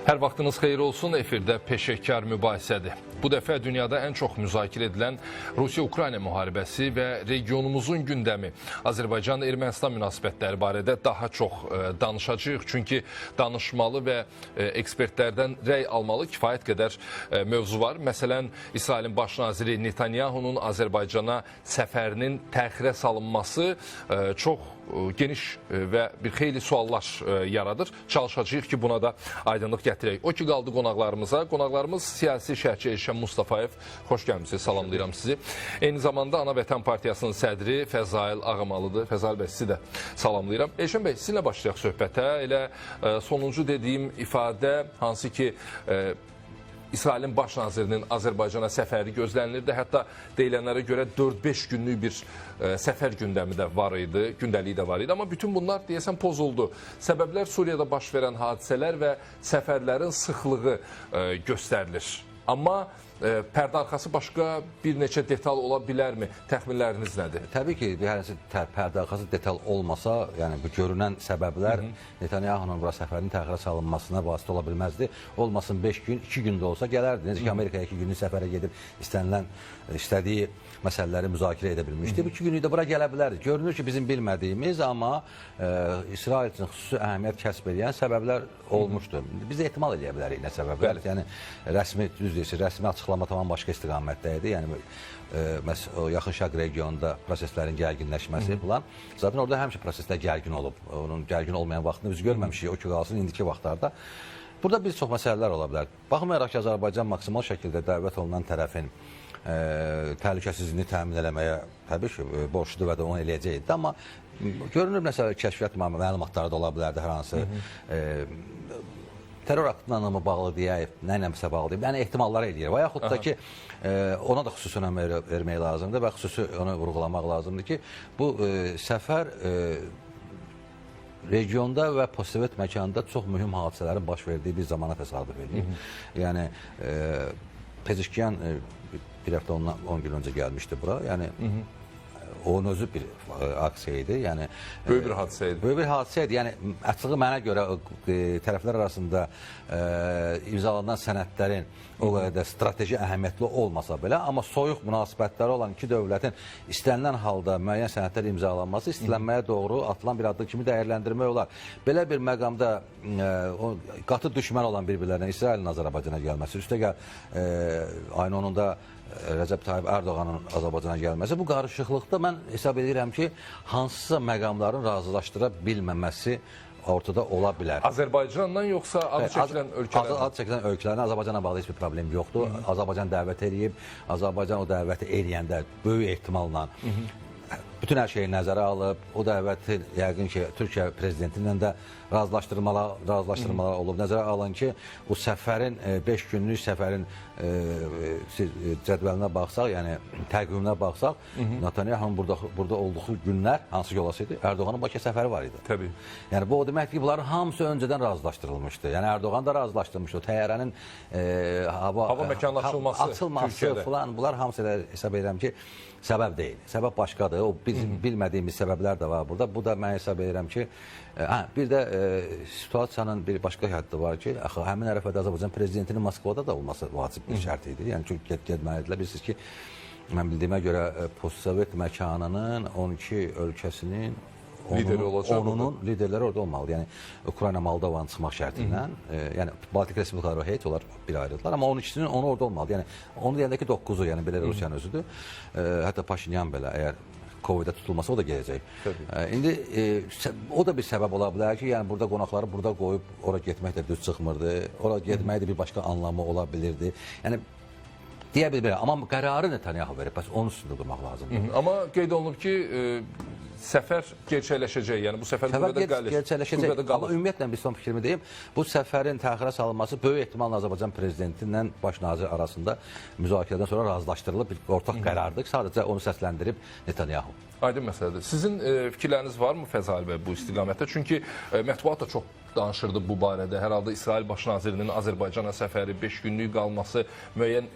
Hər vaxtınız xeyir olsun, efirdə peşəkar mübahisədir. Bu dəfə dünyada ən çox müzakirə edilən Rusiya-Ukrayna müharibəsi və regionumuzun gündəmi Azərbaycan-Ermənistan münasibətləri barədə daha çox danışacağıq. Çünki danışmalı və ekspertlərdən rəy almalı kifayət qədər mövzu var. Məsələn, İsrailin baş naziri Netanyahunun Azərbaycana səfərinin təxirə salınması çox geniş və bir xeyli suallar yaradır. Çalışacağıq ki, buna da aydınlıq gətirək. O ki qaldı qonaqlarımıza. Qonaqlarımız siyasi şərhçi Elşən Mustafayev. Xoş gəlmisiniz, salamlayıram sizi. Eyni zamanda Ana Vətən Partiyasının sədri Fəzail Ağamalıdır. Fəzail bəy, sizi də salamlayıram. Elşən bəy, sizinlə başlayaq söhbətə. Elə sonuncu dediyim ifadə hansı ki İsrailin baş nazirinin Azərbaycana səfəri gözlənilirdi. Hətta deyilənlərə görə 4-5 günlük bir səfər gündəmi də var idi, gündəliyi də var idi. Amma bütün bunlar deyəsən pozuldu. Səbəblər Suriyada baş verən hadisələr və səfərlərin sıxlığı göstərilir. Amma pərdə arxası başqa bir neçə detal ola bilərmi? Təxminləriniz nədir? Təbii ki, bir hər hansı pərdə arxası detal olmasa, yəni bu görünən səbəblər Netanyahunun bura səfərinin təxirə salınmasına vasitə ola bilməzdi. Olmasın 5 gün, 2 gün də olsa gələrdi. Necə ki, Amerikaya 2 günlük səfərə gedib istənilən istədiyi məsələləri müzakirə edə bilmişdi. Bu 2 günlük də bura gələ bilərdi. Görünür ki, bizim bilmədiyimiz, amma İsrail üçün xüsusi əhəmiyyət kəsb edən səbəblər olmuşdu. Biz də ehtimal eləyə bilərik nə səbəblər. Bəli. Yəni rəsmi, düz deyirsiniz, rəsmi açıqlama tamam başqa istiqamətdə idi. Yəni məs o Yaxın Şərq regionunda proseslərin gərginləşməsi falan. Zaten orada həmişə proseslər gərgin olub. Onun gərgin olmayan vaxtını biz görməmişik. O ki qalsın indiki vaxtlarda. Burada bir çox məsələlər ola bilər. Baxmayaraq ki, Azərbaycan maksimal şəkildə dəvət olunan tərəfin təhlükəsizliyini təmin eləməyə təbii ki, borcludur və də onu eləyəcəkdi. Amma görünür məsələ kəşfiyyat məlumatları da ola bilərdi, hər hansı terror aktına mı bağlı deyək, nə iləsə bağlı deyək, yəni ehtimallar eləyir. Və yaxud da ki, ona da xüsusi önəm vermək lazımdır və xüsusi onu vurğulamaq lazımdır ki, bu səfər regionda və postsovet məkanda çox mühüm hadisələrin baş verdiyi bir zamana təsadüf edir. Yəni Pezeşkiyan bir həftə 10 gün öncə gəlmişdi bura. Yəni onun özü bir aksiya idi. Yəni böyük bir hadisə idi. Böyük bir hadisə idi. Yəni açığı mənə görə tərəflər arasında imzalanan sənədlərin o qədər də strateji əhəmiyyətli olmasa belə, amma soyuq münasibətləri olan iki dövlətin istənilən halda müəyyən sənədlər imzalanması istilənməyə doğru atılan bir addım kimi dəyərləndirmək olar. Belə bir məqamda o qatı düşmən olan bir-birlərinə İsrailin Azərbaycana gəlməsi, üstəgəl ayın 10-da Rəcəb Tayyip Ərdoğanın Azərbaycana gəlməsi, bu qarışıqlıqda mən hesab edirəm ki, hansısa məqamların razılaşdıra bilməməsi ortada ola bilər. Azərbaycandan yoxsa adı çəkilən ölkələrdən? Adı çəkilən ölkələrdən Azərbaycanla bağlı heç bir problem yoxdur. Azərbaycan dəvət eləyib, Azərbaycan o dəvəti eləyəndə böyük ehtimalla bütün hər şeyi nəzərə alıb, o dəvəti yəqin ki, Türkiyə prezidenti ilə də razılaşdırmalar olub. Nəzərə alın ki, o səfərin 5 günlük səfərin cədvəlinə baxsaq, yəni təqviminə baxsaq, Netanyahunun burada olduğu günlər hansı ki olasıydı? Ərdoğanın Bakıya səfəri var idi. Təbii. Yəni bu o deməkdir ki, bunların hamısı öncədən razılaşdırılmışdı. Yəni Ərdoğan da razılaşdırmışdı. O təyyarənin hava məkanının açılması falan, bunlar hamısı elə hesab edirəm ki, səbəb deyil. Səbəb başqadır. O bizim bilmədiyimiz səbəblər də var burada. Bu da mən hesab edirəm ki, bir də situasiyanın bir başqa həddi var ki, axı həmin ərəfədə Azərbaycan prezidentinin Moskvada da olması vacib bir şərt idi. Yəni çünki getməlidirlər. Bilirsiniz ki, mən bildiyimə görə postsovet məkanının 12 ölkəsinin lideri olacaq. Onun liderləri orada olmalıdır. Yəni Ukrayna, Moldovanın çıxmaq şərti ilə, yəni Baltik respublikaları heç onlar bir ayrıdılar, amma 12-sinin onu orada olmalıdır. Yəni onu deyəndə ki 9-u, yəni belə Rusiyanın özüdür. Hətta Paşinyan belə əgər Covid-ə tutulmasa o da gələcək. İndi o da bir səbəb ola bilər ki, yəni burada qonaqları burada qoyub ora getmək də düz çıxmırdı. Ora getməyə də bir başqa anlamı ola bilirdi. Yəni deyə bilmirəm, amma qərarı Netanyahu verib. Bəs onun üstündə durmaq lazımdır. Amma qeyd olunub ki, səfər gerçəkləşəcək. Yəni bu səfər qüvvədə qalır. Gerçəkləşəcək. Amma ümumiyyətlə bir son fikrimi deyim. Bu səfərin təxirə salınması böyük ehtimalla Azərbaycan prezidenti ilə baş nazir arasında müzakirədən sonra razılaşdırılıb bir ortaq qərardır. Sadəcə onu səsləndirib Netanyahu. Aydın məsələdir. Sizin fikirləriniz varmı Fəzail bəy bu istiqamətdə? Çünki mətbuat da çox danışırdı bu barədə. Hər halda İsrail baş nazirinin Azərbaycana səfəri, 5 günlük qalması, müəyyən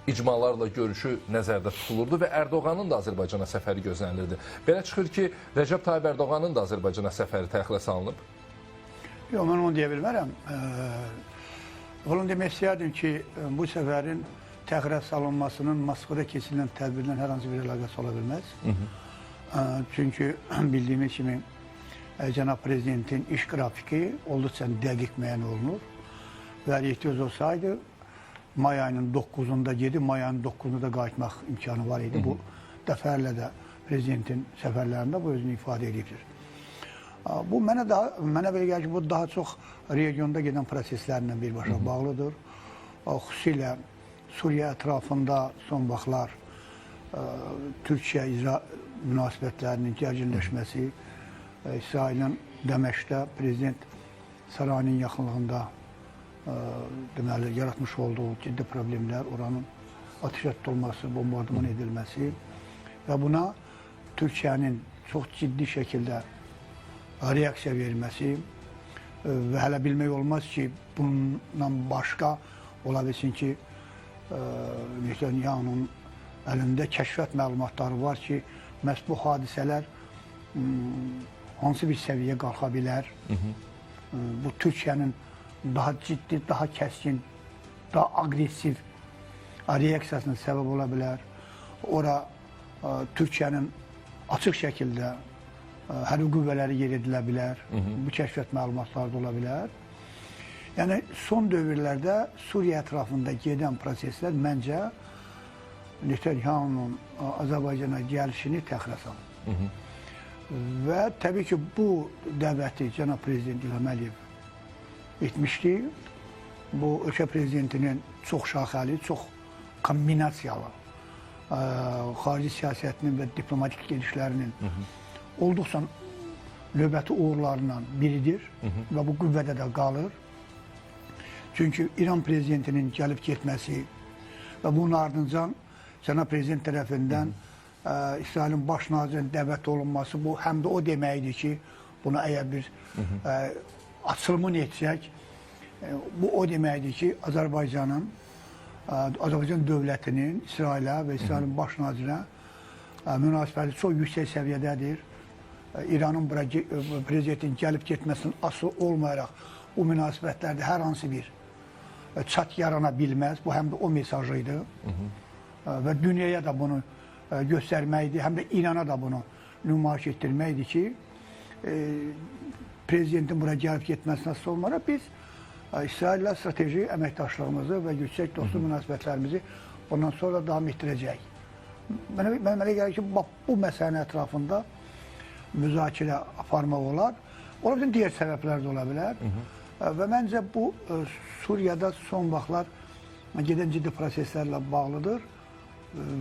icmalarla görüşü nəzərdə tutulurdu və Ərdoğanın da Azərbaycana səfəri gözlənilirdi. Belə çıxır ki, Rəcəb Tayyip Ərdoğanın da Azərbaycana səfəri təxirə salınıb. Yox, mən onu deyə bilmərəm. Onu demək istəyərdim ki, bu səfərin təxirə salınmasının Moskvada keçirilən tədbirlə hər hansı bir əlaqəsi ola bilməz. Çünki bildiyimiz kimi cənab prezidentin iş qrafiki olduqca dəqiq müəyyən olunur. Və ehtiyac olsaydı may ayının 9-unda gedib, may ayının 9-unda da qayıtmaq imkanı var idi. Bu dəfələrlə də prezidentin səfərlərində bu özünü ifadə edibdir. Bu mənə belə gəlir ki, bu daha çox regionda gedən proseslərlə birbaşa bağlıdır. Xüsusilə Suriya ətrafında son vaxtlar Türkiyə-İsrail münasibətlərinin gərginləşməsi, İsrailin Dəməşqdə prezident sarayının yaxınlığında deməli yaratmış olduğu ciddi problemlər, oranın atəşə tutulması, bombardıman edilməsi və buna Türkiyənin çox ciddi şəkildə reaksiya verməsi və hələ bilmək olmaz ki, bundan başqa ola bilsin ki, Netanyahunun əlində kəşfiyyat məlumatları var ki, məhz bu hadisələr hansı bir səviyyəyə qalxa bilər. Bu Türkiyənin daha ciddi, daha kəskin, daha aqressiv reaksiyasına səbəb ola bilər. Ora Türkiyənin açıq şəkildə hərbi qüvvələri yer edilə bilər. Bu kəşfiyyat məlumatları da ola bilər. Yəni son dövrlərdə Suriya ətrafında gedən proseslər məncə Netanyahunun Azərbaycana gəlişini təxirə salır. Və təbii ki, bu dəvəti cənab prezident İlham Əliyev etmişdi. Bu ölkə prezidentinin çox şaxəli, çox kombinasiyalı xarici siyasətinin və diplomatik gedişlərinin olduqca növbəti uğurlarından biridir və bu qüvvədə də qalır. Çünki İran prezidentinin gəlib getməsi və bunun ardınca cənab prezident tərəfindən İsrailin baş nazirinin dəvət olunması, bu həm də o deməkdir ki, buna əgər bir açılımını etsək, bu o deməkdir ki, Azərbaycan dövlətinin İsrailə və İsrailin baş nazirinə münasibəti çox yüksək səviyyədədir. İranın bura prezidentin gəlib getməsinin asılı olmayaraq bu münasibətlərdə hər hansı bir çat yarana bilməz. Bu həm də o mesajı idi. Və dünyaya da bunu göstərməkdir, həm də İrana da bunu nümayiş etdirməkdir ki, prezidentin bura gəlib getməsinə asılı olmayaraq biz İsraillə strateji əməkdaşlığımızı və yüksək dostluq münasibətlərimizi bundan sonra davam etdirəcəyik. Mənə elə gəlir ki, bu məsələnin ətrafında müzakirə aparmaq olar. Ola bilər, digər səbəblər də ola bilər. Və məncə bu Suriyada son vaxtlar gedən ciddi proseslərlə bağlıdır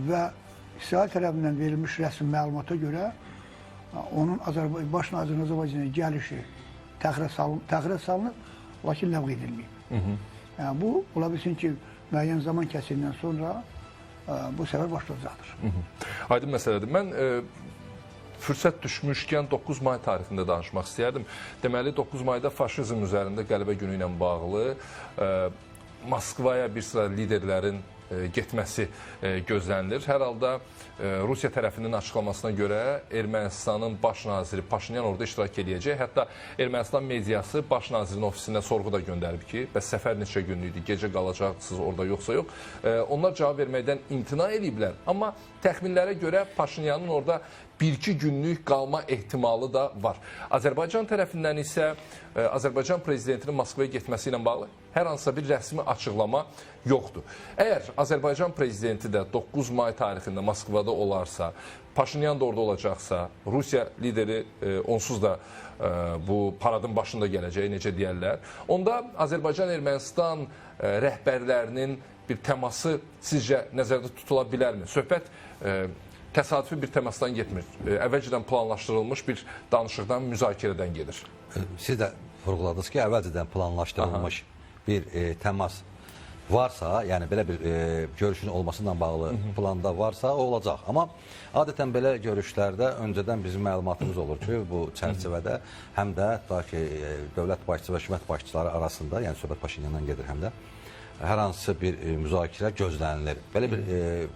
və İsrail tərəfindən verilmiş rəsmi məlumata görə onun baş nazirin Azərbaycana gəlişi təxirə salınıb, lakin ləğv edilməyib. Yəni, bu, ola bilsin ki, müəyyən zaman kəsindən sonra bu səfər başlayacaqdır. Aydın məsələdir. Mən fürsət düşmüşkən 9 may tarixində danışmaq istəyərdim. Deməli, 9 mayda faşizm üzərində qələbə günü ilə bağlı Moskvaya bir sıra liderlərin getməsi gözlənilir. Hər halda Rusiya tərəfinin açıqlamasına görə Ermənistanın baş naziri Paşinyan orada iştirak eləyəcək. Hətta Ermənistan mediası baş nazirin ofisinə sorğu da göndərib ki, bəs səfər neçə günlük idi, gecə qalacaqsınız orada yoxsa yox. Onlar cavab verməkdən imtina eləyiblər. Amma təxminlərə görə Paşinyanın orada 1-2 günlük qalma ehtimalı da var. Azərbaycan tərəfindən isə Azərbaycan prezidentinin Moskvaya getməsi ilə bağlı hər hansısa bir rəsmi açıqlama yoxdur. Əgər Azərbaycan prezidenti də 9 may tarixində Moskvada olarsa, Paşinyan da orada olacaqsa, Rusiya lideri onsuz da bu paradın başında gələcək, necə deyərlər, onda Azərbaycan-Ermənistan rəhbərlərinin bir təması sizcə nəzərdə tutula bilərmi? Söhbət təsadüfi bir təmasdan getmir. Əvvəlcədən planlaşdırılmış bir danışıqdan, müzakirədən gedir. Siz də vurğuladınız ki, əvvəlcədən planlaşdırılmış bir təmas varsa, yəni belə bir görüşün olmasından bağlı planda varsa, o olacaq. Amma adətən belə görüşlərdə öncədən bizim məlumatımız olur ki, bu çərçivədə həm də tutaq ki, dövlət başçısı və hökumət başçıları arasında, yəni söhbət Paşinyandan gedir həm də, hər hansı bir müzakirə gözlənilir. Belə bir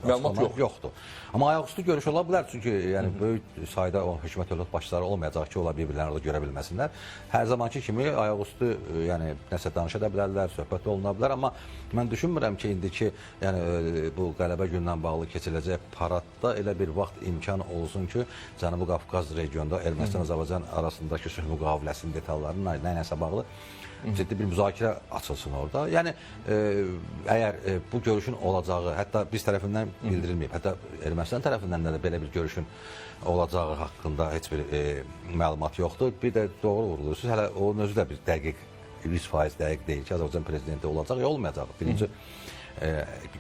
məlumat yoxdur. Amma ayaqüstü görüş ola bilər, çünki yəni böyük sayda o hökumət dövlət başçıları olmayacaq ki, onlar bir-birlərini orada görə bilməsinlər. Hər zamanki kimi ayaqüstü, yəni nəsə danışa da bilərlər, söhbət oluna bilər, amma mən düşünmürəm ki, indiki yəni bu qələbə günündən bağlı keçiriləcək paradda elə bir vaxt imkan olsun ki, Cənubi Qafqaz regionunda Ermənistan-Azərbaycan arasındakı sülh müqaviləsinin detallarının nə ilə bağlı ciddi bir müzakirə açılsın orada. Yəni əgər bu görüşün olacağı, hətta biz tərəfindən bildirilməyib, hətta Ermənistan tərəfindən də belə bir görüşün olacağı haqqında heç bir məlumat yoxdur. Bir də doğru vurulursunuz, hələ onun özü də bir dəqiq, 100% dəqiq deyil ki, Azərbaycan prezidenti olacaq ya olmayacaq. Birinci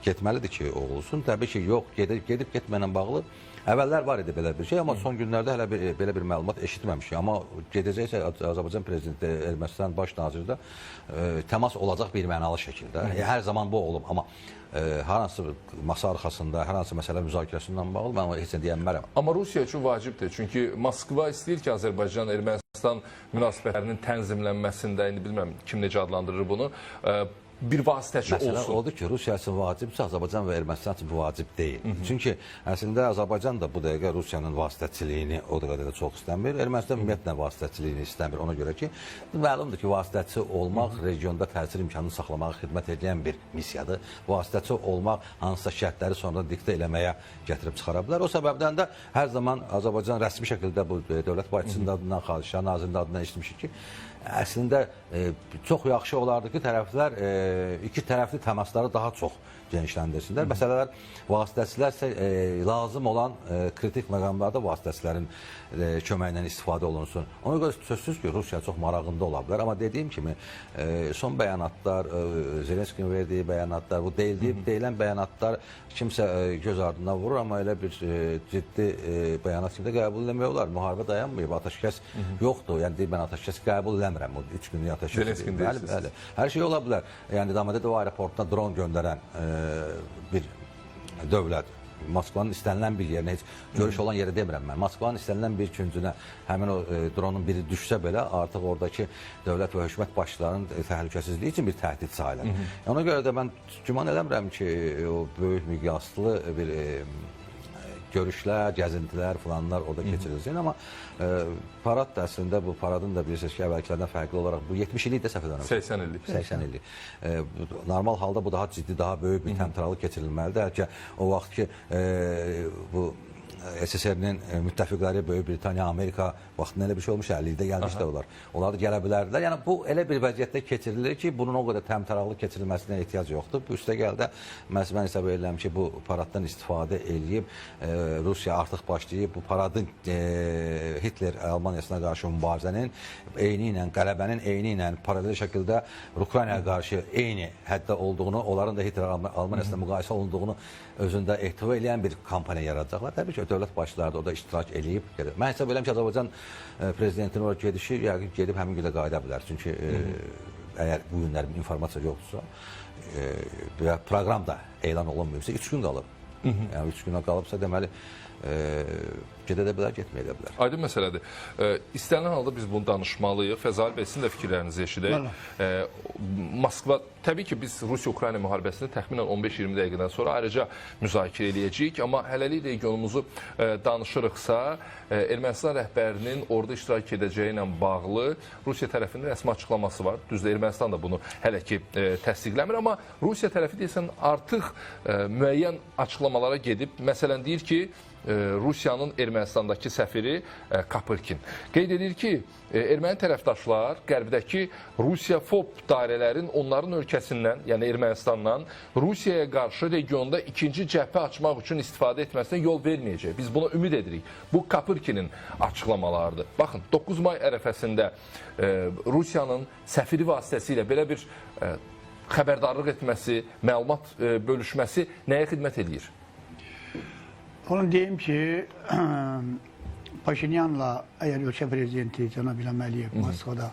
getməlidir ki, o olsun. Təbii ki, yox, gedib getməylə bağlı əvvəllər var idi belə bir şey, amma son günlərdə hələ belə bir məlumat eşitməmişik. Amma gedəcəksə Azərbaycan prezidenti, Ermənistan baş naziri də təmas olacaq bir mənalı şəkildə. Hər zaman bu olub, amma hər hansı masa arxasında, hər hansı məsələ müzakirəsindən bağlı mən heç nə deyə bilmərəm. Amma Rusiya üçün vacibdir, çünki Moskva istəyir ki, Azərbaycan, Ermənistan münasibətlərinin tənzimlənməsində, indi bilmirəm kim necə adlandırır bunu, bir vasitəçi olsun. Məsələ odur ki, Rusiya üçün vacibsə, Azərbaycan və Ermənistan üçün bu vacib deyil. Çünki əslində Azərbaycan da bu dəqiqə Rusiyanın vasitəçiliyini o qədər də çox istəmir. Ermənistan ümumiyyətlə vasitəçiliyini istəmir. Ona görə ki, məlumdur ki, vasitəçi olmaq regionda təsir imkanını saxlamağa xidmət edən bir missiyadır. Vasitəçi olmaq hansısa şərtləri sonra diktə eləməyə gətirib çıxara bilər. O səbəbdən də hər zaman Azərbaycan rəsmi şəkildə bu dövlət başçısının adından, Xarici İşlər Nazirinin adından eşitmişik ki, əslində çox yaxşı olardı ki, tərəflər iki tərəfli təmasları daha çox genişləndirsinlər. Məsələlər vasitəçilərsə lazım olan kritik məqamlarda vasitəçilərin köməyi ilə istifadə olunsun. Ona görə sözsüz ki, Rusiya çox marağında ola bilər. Amma dediyim kimi son bəyanatlar, Zelenskinin verdiyi bəyanatlar, bu deyilən bəyanatlar kimsə göz ardına vurur, amma elə bir ciddi bəyanat kimi də qəbul eləmək olar. Müharibə dayanmayıb, atəşkəs yoxdur. Yəni deyir, mən atəşkəs qəbul eləmirəm. O 3 günlük atəşkəs. Bəli, bəli. Hər şey ola bilər. Yəni Domodedovo aeroportuna dron göndərən bir dövlət, Moskvanın istənilən bir yerinə, heç görüş olan yerə demirəm mən, Moskvanın istənilən bir küncünə həmin o dronun biri düşsə belə, artıq oradakı dövlət və hökumət başçılarının təhlükəsizliyi üçün bir təhdid sayılır. Ona görə də mən güman eləmirəm ki, o böyük miqyaslı bir görüşlər, gəzintilər filanlar orada keçirilsin. Amma parad da əslində, bu paradın da bilirsiniz ki, əvvəlkilərdən fərqli olaraq bu 70 illik də səhv edirəm. 80 illik. 80 illik. Normal halda bu daha ciddi, daha böyük bir təmtəralı keçirilməlidir. Hətta o vaxt ki, bu SSR-nin müttəfiqləri Böyük Britaniya, Amerika vaxtında elə bir şey olmuş, 50-də gəlmişlər onlar. Onlar da gələ bilərdilər. Yəni bu elə bir vəziyyətdə keçirilir ki, bunun o qədər təmtəraqlı keçirilməsinə ehtiyac yoxdur. Bu üstəgəl də mən hesab edirəm ki, bu paraddan istifadə eləyib Rusiya artıq başlayıb bu paradın Hitler Almaniyasına qarşı mübarizənin eyni ilə, qələbənin eyni ilə paralel şəkildə Ukraynaya qarşı eyni həddə olduğunu, onların da Hitler Almaniyasına müqayisə olunduğunu özündə ehtiva eləyən bir kampaniya yaradacaqlar. Təbii ki, dövlət başçıları da orada iştirak eləyib. Mən hesab edirəm ki, Azərbaycan prezidentinin oraya gedişi yəqin gedib həmin gündə qayıda bilər. Çünki əgər bu günlər informasiya yoxdursa və proqram da elan olunmayıbsa 3 gün qalıb. Yəni 3 günə qalıbsa deməli gedə də bilər, getməyə də bilər. Aydın məsələdir. İstənilən halda biz bunu danışmalıyıq. Fəzali bəy, sizin də fikirlərinizi eşidək. Moskva, təbii ki, biz Rusiya-Ukrayna müharibəsini təxminən 15-20 dəqiqədən sonra ayrıca müzakirə eləyəcəyik. Amma hələlik regionumuzu danışırıqsa, Ermənistan rəhbərinin orada iştirak edəcəyi ilə bağlı Rusiya tərəfinin rəsmi açıqlaması var. Düzdür, Ermənistan da bunu hələ ki təsdiqləmir. Amma Rusiya tərəfi deyəsən artıq müəyyən açıqlamalara gedib. Məsələn, deyir ki, Rusiyanın Ermənistandakı səfiri Kapırkin qeyd edir ki, erməni tərəfdaşlar qərbdəki Rusiyafob dairələrin onların ölkəsindən, yəni Ermənistandan Rusiyaya qarşı regionda ikinci cəbhə açmaq üçün istifadə etməsinə yol verməyəcək. Biz buna ümid edirik. Bu Kapırkinin açıqlamalarıdır. Baxın, 9 may ərəfəsində Rusiyanın səfiri vasitəsilə belə bir xəbərdarlıq etməsi, məlumat bölüşməsi nəyə xidmət edir? Onu deyim ki, Paşinyanla əgər ölkə prezidenti cənab İlham Əliyev Moskvada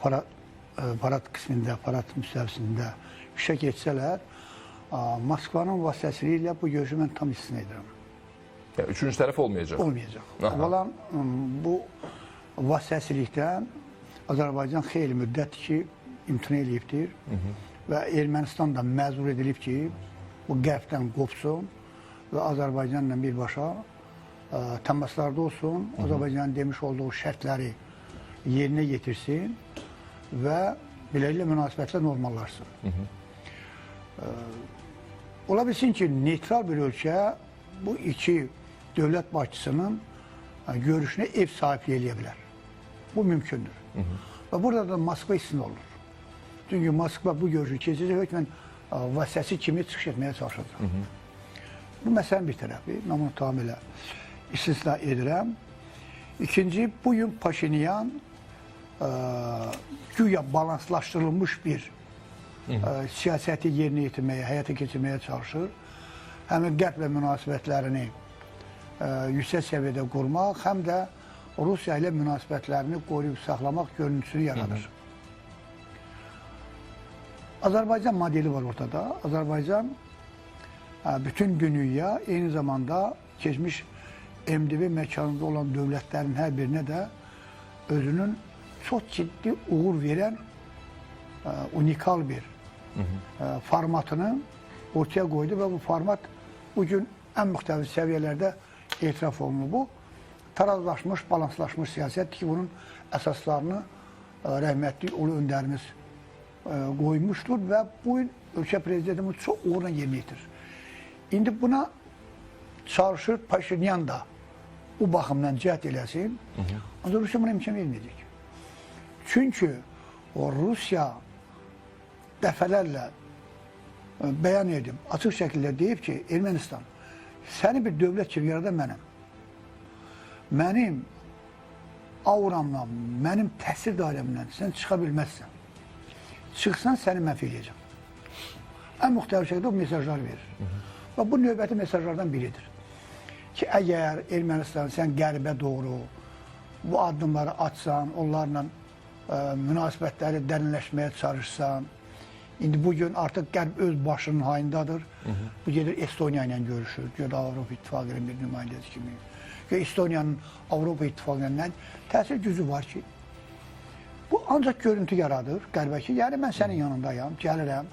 parad qismində, parad müstəvisində işə keçsələr, Moskvanın vasitəçiliyi ilə bu görüşü mən tam istisna edirəm. Yəni, üçüncü tərəf olmayacaq? Olmayacaq. Əvvəla bu vasitəçilikdən Azərbaycan xeyli müddətdir ki, imtina eləyibdir. Və Ermənistan da məcbur edilib ki, bu qərbdən qopsun və Azərbaycanla birbaşa təmaslarda olsun, Azərbaycanın demiş olduğu şərtləri yerinə yetirsin və beləliklə münasibətlər normallaşsın. Ola bilsin ki, neytral bir ölkə bu iki dövlət başçısının görüşünə ev sahibliyi eləyə bilər. Bu mümkündür. Və burada da Moskva istisna olur. Çünki Moskva bu görüşü keçirəcək, hökmən vasitəçi kimi çıxış etməyə çalışacaq. Bu məsələnin bir tərəfi, mən bunu tamamilə istisna edirəm. İkinci, bugün Paşinyan güya balanslaşdırılmış bir siyasəti yerinə yetirməyə, həyata keçirməyə çalışır. Həm Qərblə münasibətlərini yüksək səviyyədə qurmaq, həm də Rusiya ilə münasibətlərini qoruyub saxlamaq görüntüsünü yaradır. Azərbaycan modeli var ortada. Azərbaycan bütün dünya, eyni zamanda keçmiş MDB məkanında olan dövlətlərin hər birinə də özünün çox ciddi uğur verən unikal bir formatını ortaya qoydu və bu format bugün ən müxtəlif səviyyələrdə etiraf olunur. Bu, tarazlaşmış, balanslaşmış siyasətdir ki, bunun əsaslarını rəhmətli ulu öndərimiz qoymuşdur və bu ölkə prezidenti bunu çox uğurla yerinə yetirir. İndi buna çalışır Paşinyan da bu baxımdan cəhd eləsin, ancaq Rusiya buna imkan verməyəcək. Çünki o Rusiya dəfələrlə bəyan edib, açıq şəkildə deyib ki, Ermənistan, səni bir dövlət kimi yaradan mənəm. Mənim auramla, mənim təsir dairəmlə sən çıxa bilməzsən. Çıxsan səni məhv eləyəcəm. Ən müxtəlif şəkildə o mesajlar verir. Və bu növbəti mesajlardan biridir. Ki, əgər Ermənistan sən qərbə doğru bu addımları atsan, onlarla münasibətləri dərinləşməyə çalışsan, indi bugün artıq Qərb öz başının hayındadır. Bu gedir Estoniya ilə görüşür, gedir Avropa İttifaqının bir nümayəndəsi kimi. Estoniyanın Avropa İttifaqı ilə təsir gücü var ki, bu ancaq görüntü yaradır Qərbə ki, yəni mən sənin yanındayam, gəlirəm,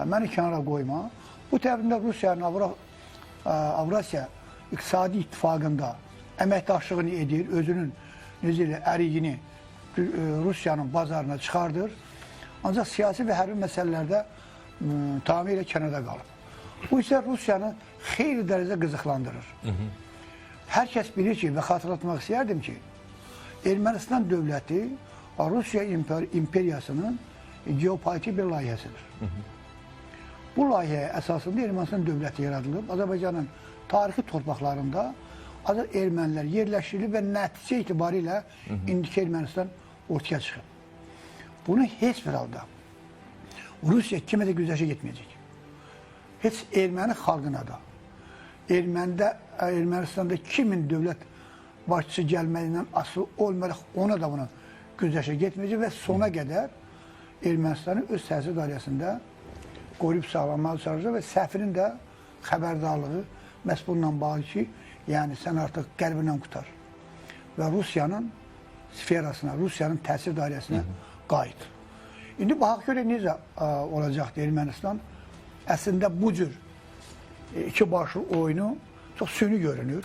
məni kənara qoyma. Bu tərəfində Rusiyanın Avrasiya İqtisadi İttifaqında əməkdaşlığını edir, özünün necə elə əriyini Rusiyanın bazarına çıxardır. Ancaq siyasi və hərbi məsələlərdə tamamilə kənarda qalıb. Bu isə Rusiyanı xeyli dərəcə qızıqlandırır. Hər kəs bilir ki, və xatırlatmaq istəyərdim ki, Ermənistan dövləti Rusiya imperiyasının geopolitik bir layihəsidir. Bu layihəyə əsasında Ermənistan dövləti yaradılıb. Azərbaycanın tarixi torpaqlarında ermənilər yerləşdirilib və nəticə itibarilə indiki Ermənistan ortaya çıxıb. Bunu heç bir halda Rusiya kimə də güzəşə getməyəcək. Heç erməni xalqına da, Ermənistanda kimin dövlət başçısı gəlməyindən asılı olmayaraq ona da bunu güzəşə getməyəcək və sona qədər Ermənistanı öz təsir dairəsində qoruyub sağlamağa çalışacaq və səfirin də xəbərdarlığı məhz bununla bağlı ki, yəni sən artıq qərblə qurtar və Rusiyanın sferasına, Rusiyanın təsir dairəsinə qayıt. İndi baxaq görək necə olacaqdır Ermənistan. Əslində bu cür iki başlı oyunu çox süni görünür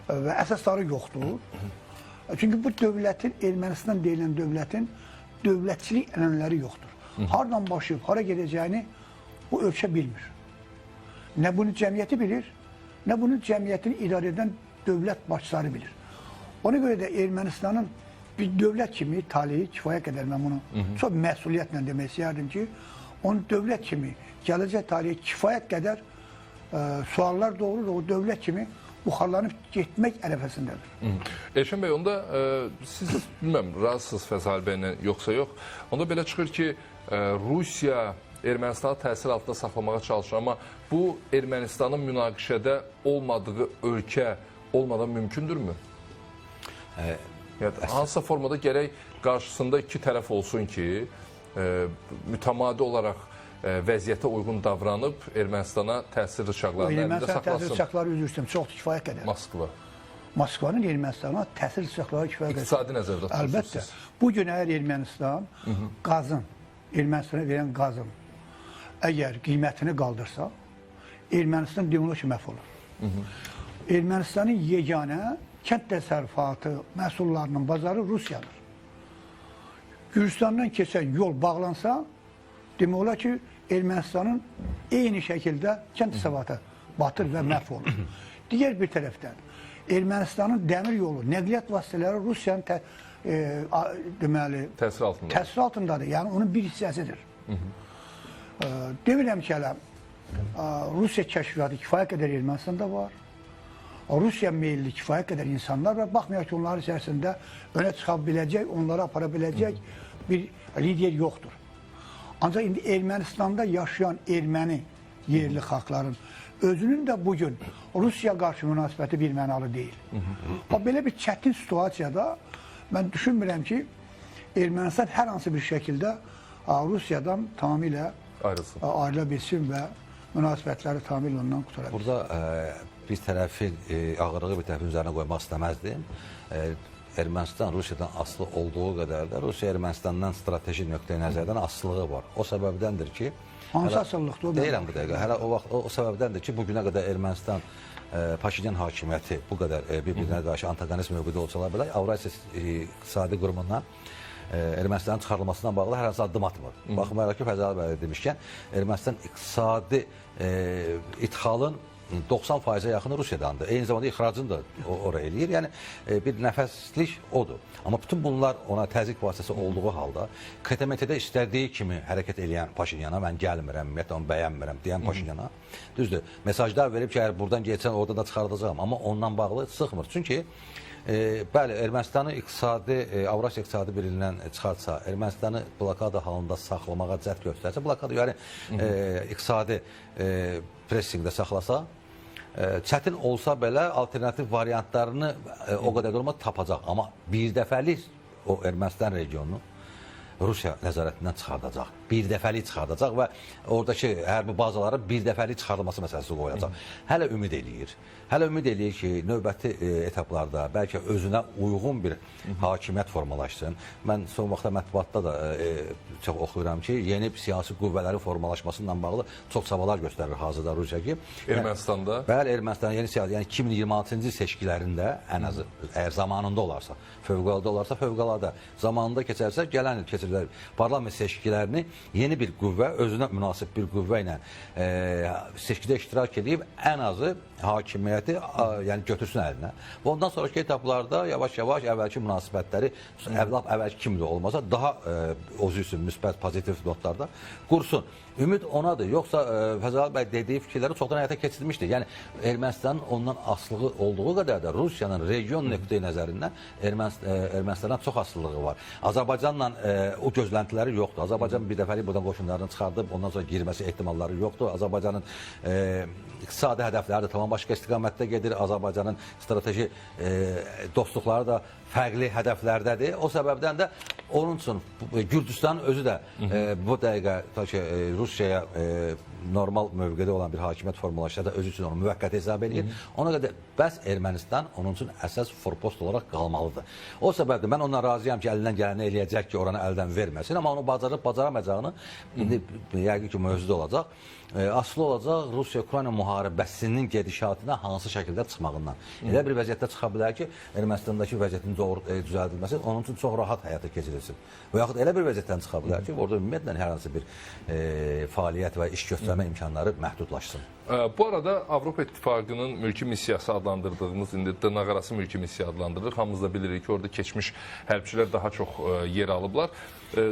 və əsasları yoxdur. Çünki bu dövlətin, Ermənistan deyilən dövlətin dövlətçilik ənənələri yoxdur. Hardan başlayıb, hara gedəcəyini bu ölkə bilmir. Nə bunu cəmiyyəti bilir, nə bunu cəmiyyətini idarə edən dövlət başçıları bilir. Ona görə də Ermənistanın bir dövlət kimi taleyi kifayət qədər mən bunu çox məsuliyyətlə demək istəyərdim ki, onun dövlət kimi gələcək taleyi kifayət qədər suallar doğurur, o dövlət kimi buxarlanıb getmək ərəfəsindədir. Elşən bəy, onda siz bilməm, razısınız Fəzali bəylə yoxsa yox. Onda belə çıxır ki, Rusiya Ermənistanı təsir altında saxlamağa çalışır, amma bu Ermənistanın münaqişədə olmadığı ölkə olmadan mümkündürmü? Yəni, hansısa formada gərək qarşısında iki tərəf olsun ki, mütəmadi olaraq vəziyyətə uyğun davranıb Ermənistana təsir rıçaqlarını əlində Ermənistan təsir saxlasın. rıçaqları, üzr istəyirəm, çoxdur, kifayət qədər. Moskva. Moskvanın Ermənistana təsir rıçaqları kifayət qədər. İqtisadi nəzərdə tutursunuz Əlbəttə. siz. Bugün əgər Ermənistan qazın, Ermənistana verən qazın əgər qiymətini qaldırsa, Ermənistan demək olar ki, məhv olur. Ermənistanın yeganə kənd təsərrüfatı məhsullarının bazarı Rusiyadır. Gürcüstandan keçən yol bağlansa, demək olar ki, Ermənistanın eyni şəkildə kənd təsərrüfatı batır və məhv olur. Digər bir tərəfdən, Ermənistanın dəmir yolu, nəqliyyat vasitələri Rusiyanın deməli, təsir altındadır. Yəni, onun bir hissəsidir. Demirəm ki, hələ Rusiya kəşfiyyatı kifayət qədər Ermənistanda var. Rusiya meyilli kifayət qədər insanlar var. Baxmayaraq ki, onların içərisində önə çıxa biləcək, onları apara biləcək bir lider yoxdur. Ancaq indi Ermənistanda yaşayan erməni yerli xalqların özünün də bugün Rusiya qarşı münasibəti bir mənalı deyil. Belə bir çətin situasiyada mən düşünmürəm ki, Ermənistan hər hansı bir şəkildə Rusiyadan tamamilə ayrıla bilsin və münasibətləri tamamilə ondan qutara bilsin. Burada bir tərəfin ağırlığı bir tərəfin üzərinə qoymaq istəməzdim. Ermənistan Rusiyadan asılı olduğu qədər də Rusiya Ermənistandan strateji nöqteyi nəzərdən asılılığı var. O səbəbdəndir ki, hansı asılılıqdır? Deyirəm bu dəqiqə. Hələ o vaxt o səbəbdəndir ki, bugünə qədər Ermənistan Paşinyan hakimiyyəti bu qədər bir-birinə qarşı antagonist mövqedə olsalar belə Avrasiya İqtisadi Qurumundan Ermənistanın çıxarılmasından bağlı hər hansı addım atmır. Baxmayaraq ki, Fəzəli bəy demişkən, Ermənistan iqtisadi idxalın 90%-ə yaxını Rusiyadandır. Eyni zamanda ixracını da ora eləyir. Yəni bir nəfəslik odur. Amma bütün bunlar ona təzyiq vasitəsi olduğu halda KTMT-də istədiyi kimi hərəkət eləyən Paşinyana, mən gəlmirəm, ümumiyyətlə onu bəyənmirəm deyən Paşinyana, düzdür, mesajlar verib ki, əgər buradan getsən oradan da çıxardacağam. Amma ondan bağlı sıxmır. Çünki bəli, Ermənistanı iqtisadi, Avrasiya İqtisadi Birliyindən çıxartsa, Ermənistanı blokada halında saxlamağa cəhd göstərsə, blokada yəni iqtisadi pressinqdə saxlasa, çətin olsa belə alternativ variantlarını o qədər də olmaz tapacaq. Amma bir dəfəlik o Ermənistan regionunu Rusiya nəzarətindən çıxardacaq. Bir dəfəlik çıxardacaq və oradakı hərbi bazaların bir dəfəlik çıxarılması məsələsi qoyacaq. Hələ ümid eləyir. Hələ ümid eləyir ki, növbəti etaplarda bəlkə özünə uyğun bir hakimiyyət formalaşsın. Mən son vaxtda mətbuatda da çox oxuyuram ki, yeni siyasi qüvvələrin formalaşmasıyla bağlı çox çabalar göstərir hazırda Rusiya ki. Ermənistanda? Bəli, Ermənistanın yeni siyasi, yəni 2026-cı il seçkilərində ən azı əgər zamanında olarsa, fövqəladə olarsa, fövqəladə zamanında keçərsə, gələn il keçirilər parlament seçkilərini yeni bir qüvvə, özünə münasib bir qüvvə ilə seçkidə iştirak edib ən azı hakimiyyəti yəni götürsün əlinə. Və ondan sonraki etaplarda yavaş-yavaş əvvəlki münasibətləri əvvəlki kimi də olmasa daha özü üçün müsbət, pozitiv notlarda qursun. Ümid onadır. Yoxsa Fəzəli bəy dediyi fikirləri çoxdan həyata keçirilmişdir. Yəni Ermənistanın ondan asılığı olduğu qədər də Rusiyanın region nöqteyi nəzərindən Ermənistana çox asılılığı var. Azərbaycanla o gözləntiləri yoxdur. Azərbaycan bir dəfəlik buradan qoşunlarını çıxardıb, ondan sonra girməsi ehtimalları yoxdur. Azərbaycanın iqtisadi hədəfləri də tamam başqa istiqamətdə gedir. Azərbaycanın strateji dostluqları da fərqli hədəflərdədir. O səbəbdən də onun üçün Gürcüstanın özü də bu dəqiqə ta ki Rusiyaya normal mövqedə olan bir hakimiyyət formalaşsa da özü üçün onu müvəqqəti hesab edir. Ona qədər bəs Ermənistan onun üçün əsas forpost olaraq qalmalıdır. O səbəbdən mən ondan razıyam ki, əlindən gələni eləyəcək ki, oranı əldən verməsin. Amma onu bacarıb bacaramayacağını indi yəqin ki, mövzuda olacaq. Asılı olacaq Rusiya-Ukrayna müharibəsinin gedişatına hansı şəkildə çıxmağından. Elə bir vəziyyətdə çıxa bilər ki, Ermənistandakı vəziyyətin doğru düzəldilməsi onun üçün çox rahat həyata keçirilsin. Və yaxud elə bir vəziyyətdən çıxa bilər ki, orada ümumiyyətlə hər hansı bir fəaliyyət və iş göstərmə imkanları məhdudlaşsın. Bu arada Avropa İttifaqının mülki missiyası adlandırdığımız, indi dırnaqarası mülki missiya adlandırılır. Hamımız da bilirik ki, orada keçmiş hərbçilər daha çox yer alıblar.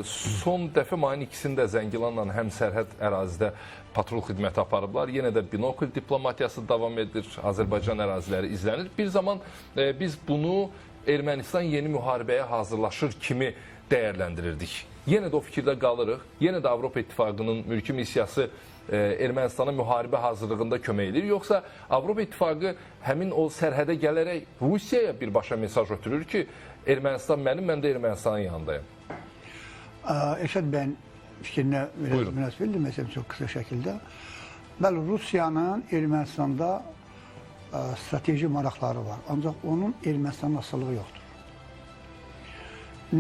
Son dəfə mayın ikisində Zəngilanla həm sərhəd ərazidə patrul xidməti aparıblar. Yenə də binokl diplomatiyası davam edir. Azərbaycan əraziləri izlənir. Bir zaman biz bunu Ermənistan yeni müharibəyə hazırlaşır kimi dəyərləndirirdik. Yenə də o fikirdə qalırıq. Yenə də Avropa İttifaqının mülki missiyası Ermənistana müharibə hazırlığında kömək edir. Yoxsa Avropa İttifaqı həmin o sərhədə gələrək Rusiyaya birbaşa mesaj ötürür ki, Ermənistan mənim, mən də Ermənistanın yanındayım. Elşad bəyin fikrinə biraz münasibət bildirməsəm çox qısa şəkildə. Bəli, Rusiyanın Ermənistanda strateji maraqları var. Ancaq onun Ermənistanın asılılığı yoxdur.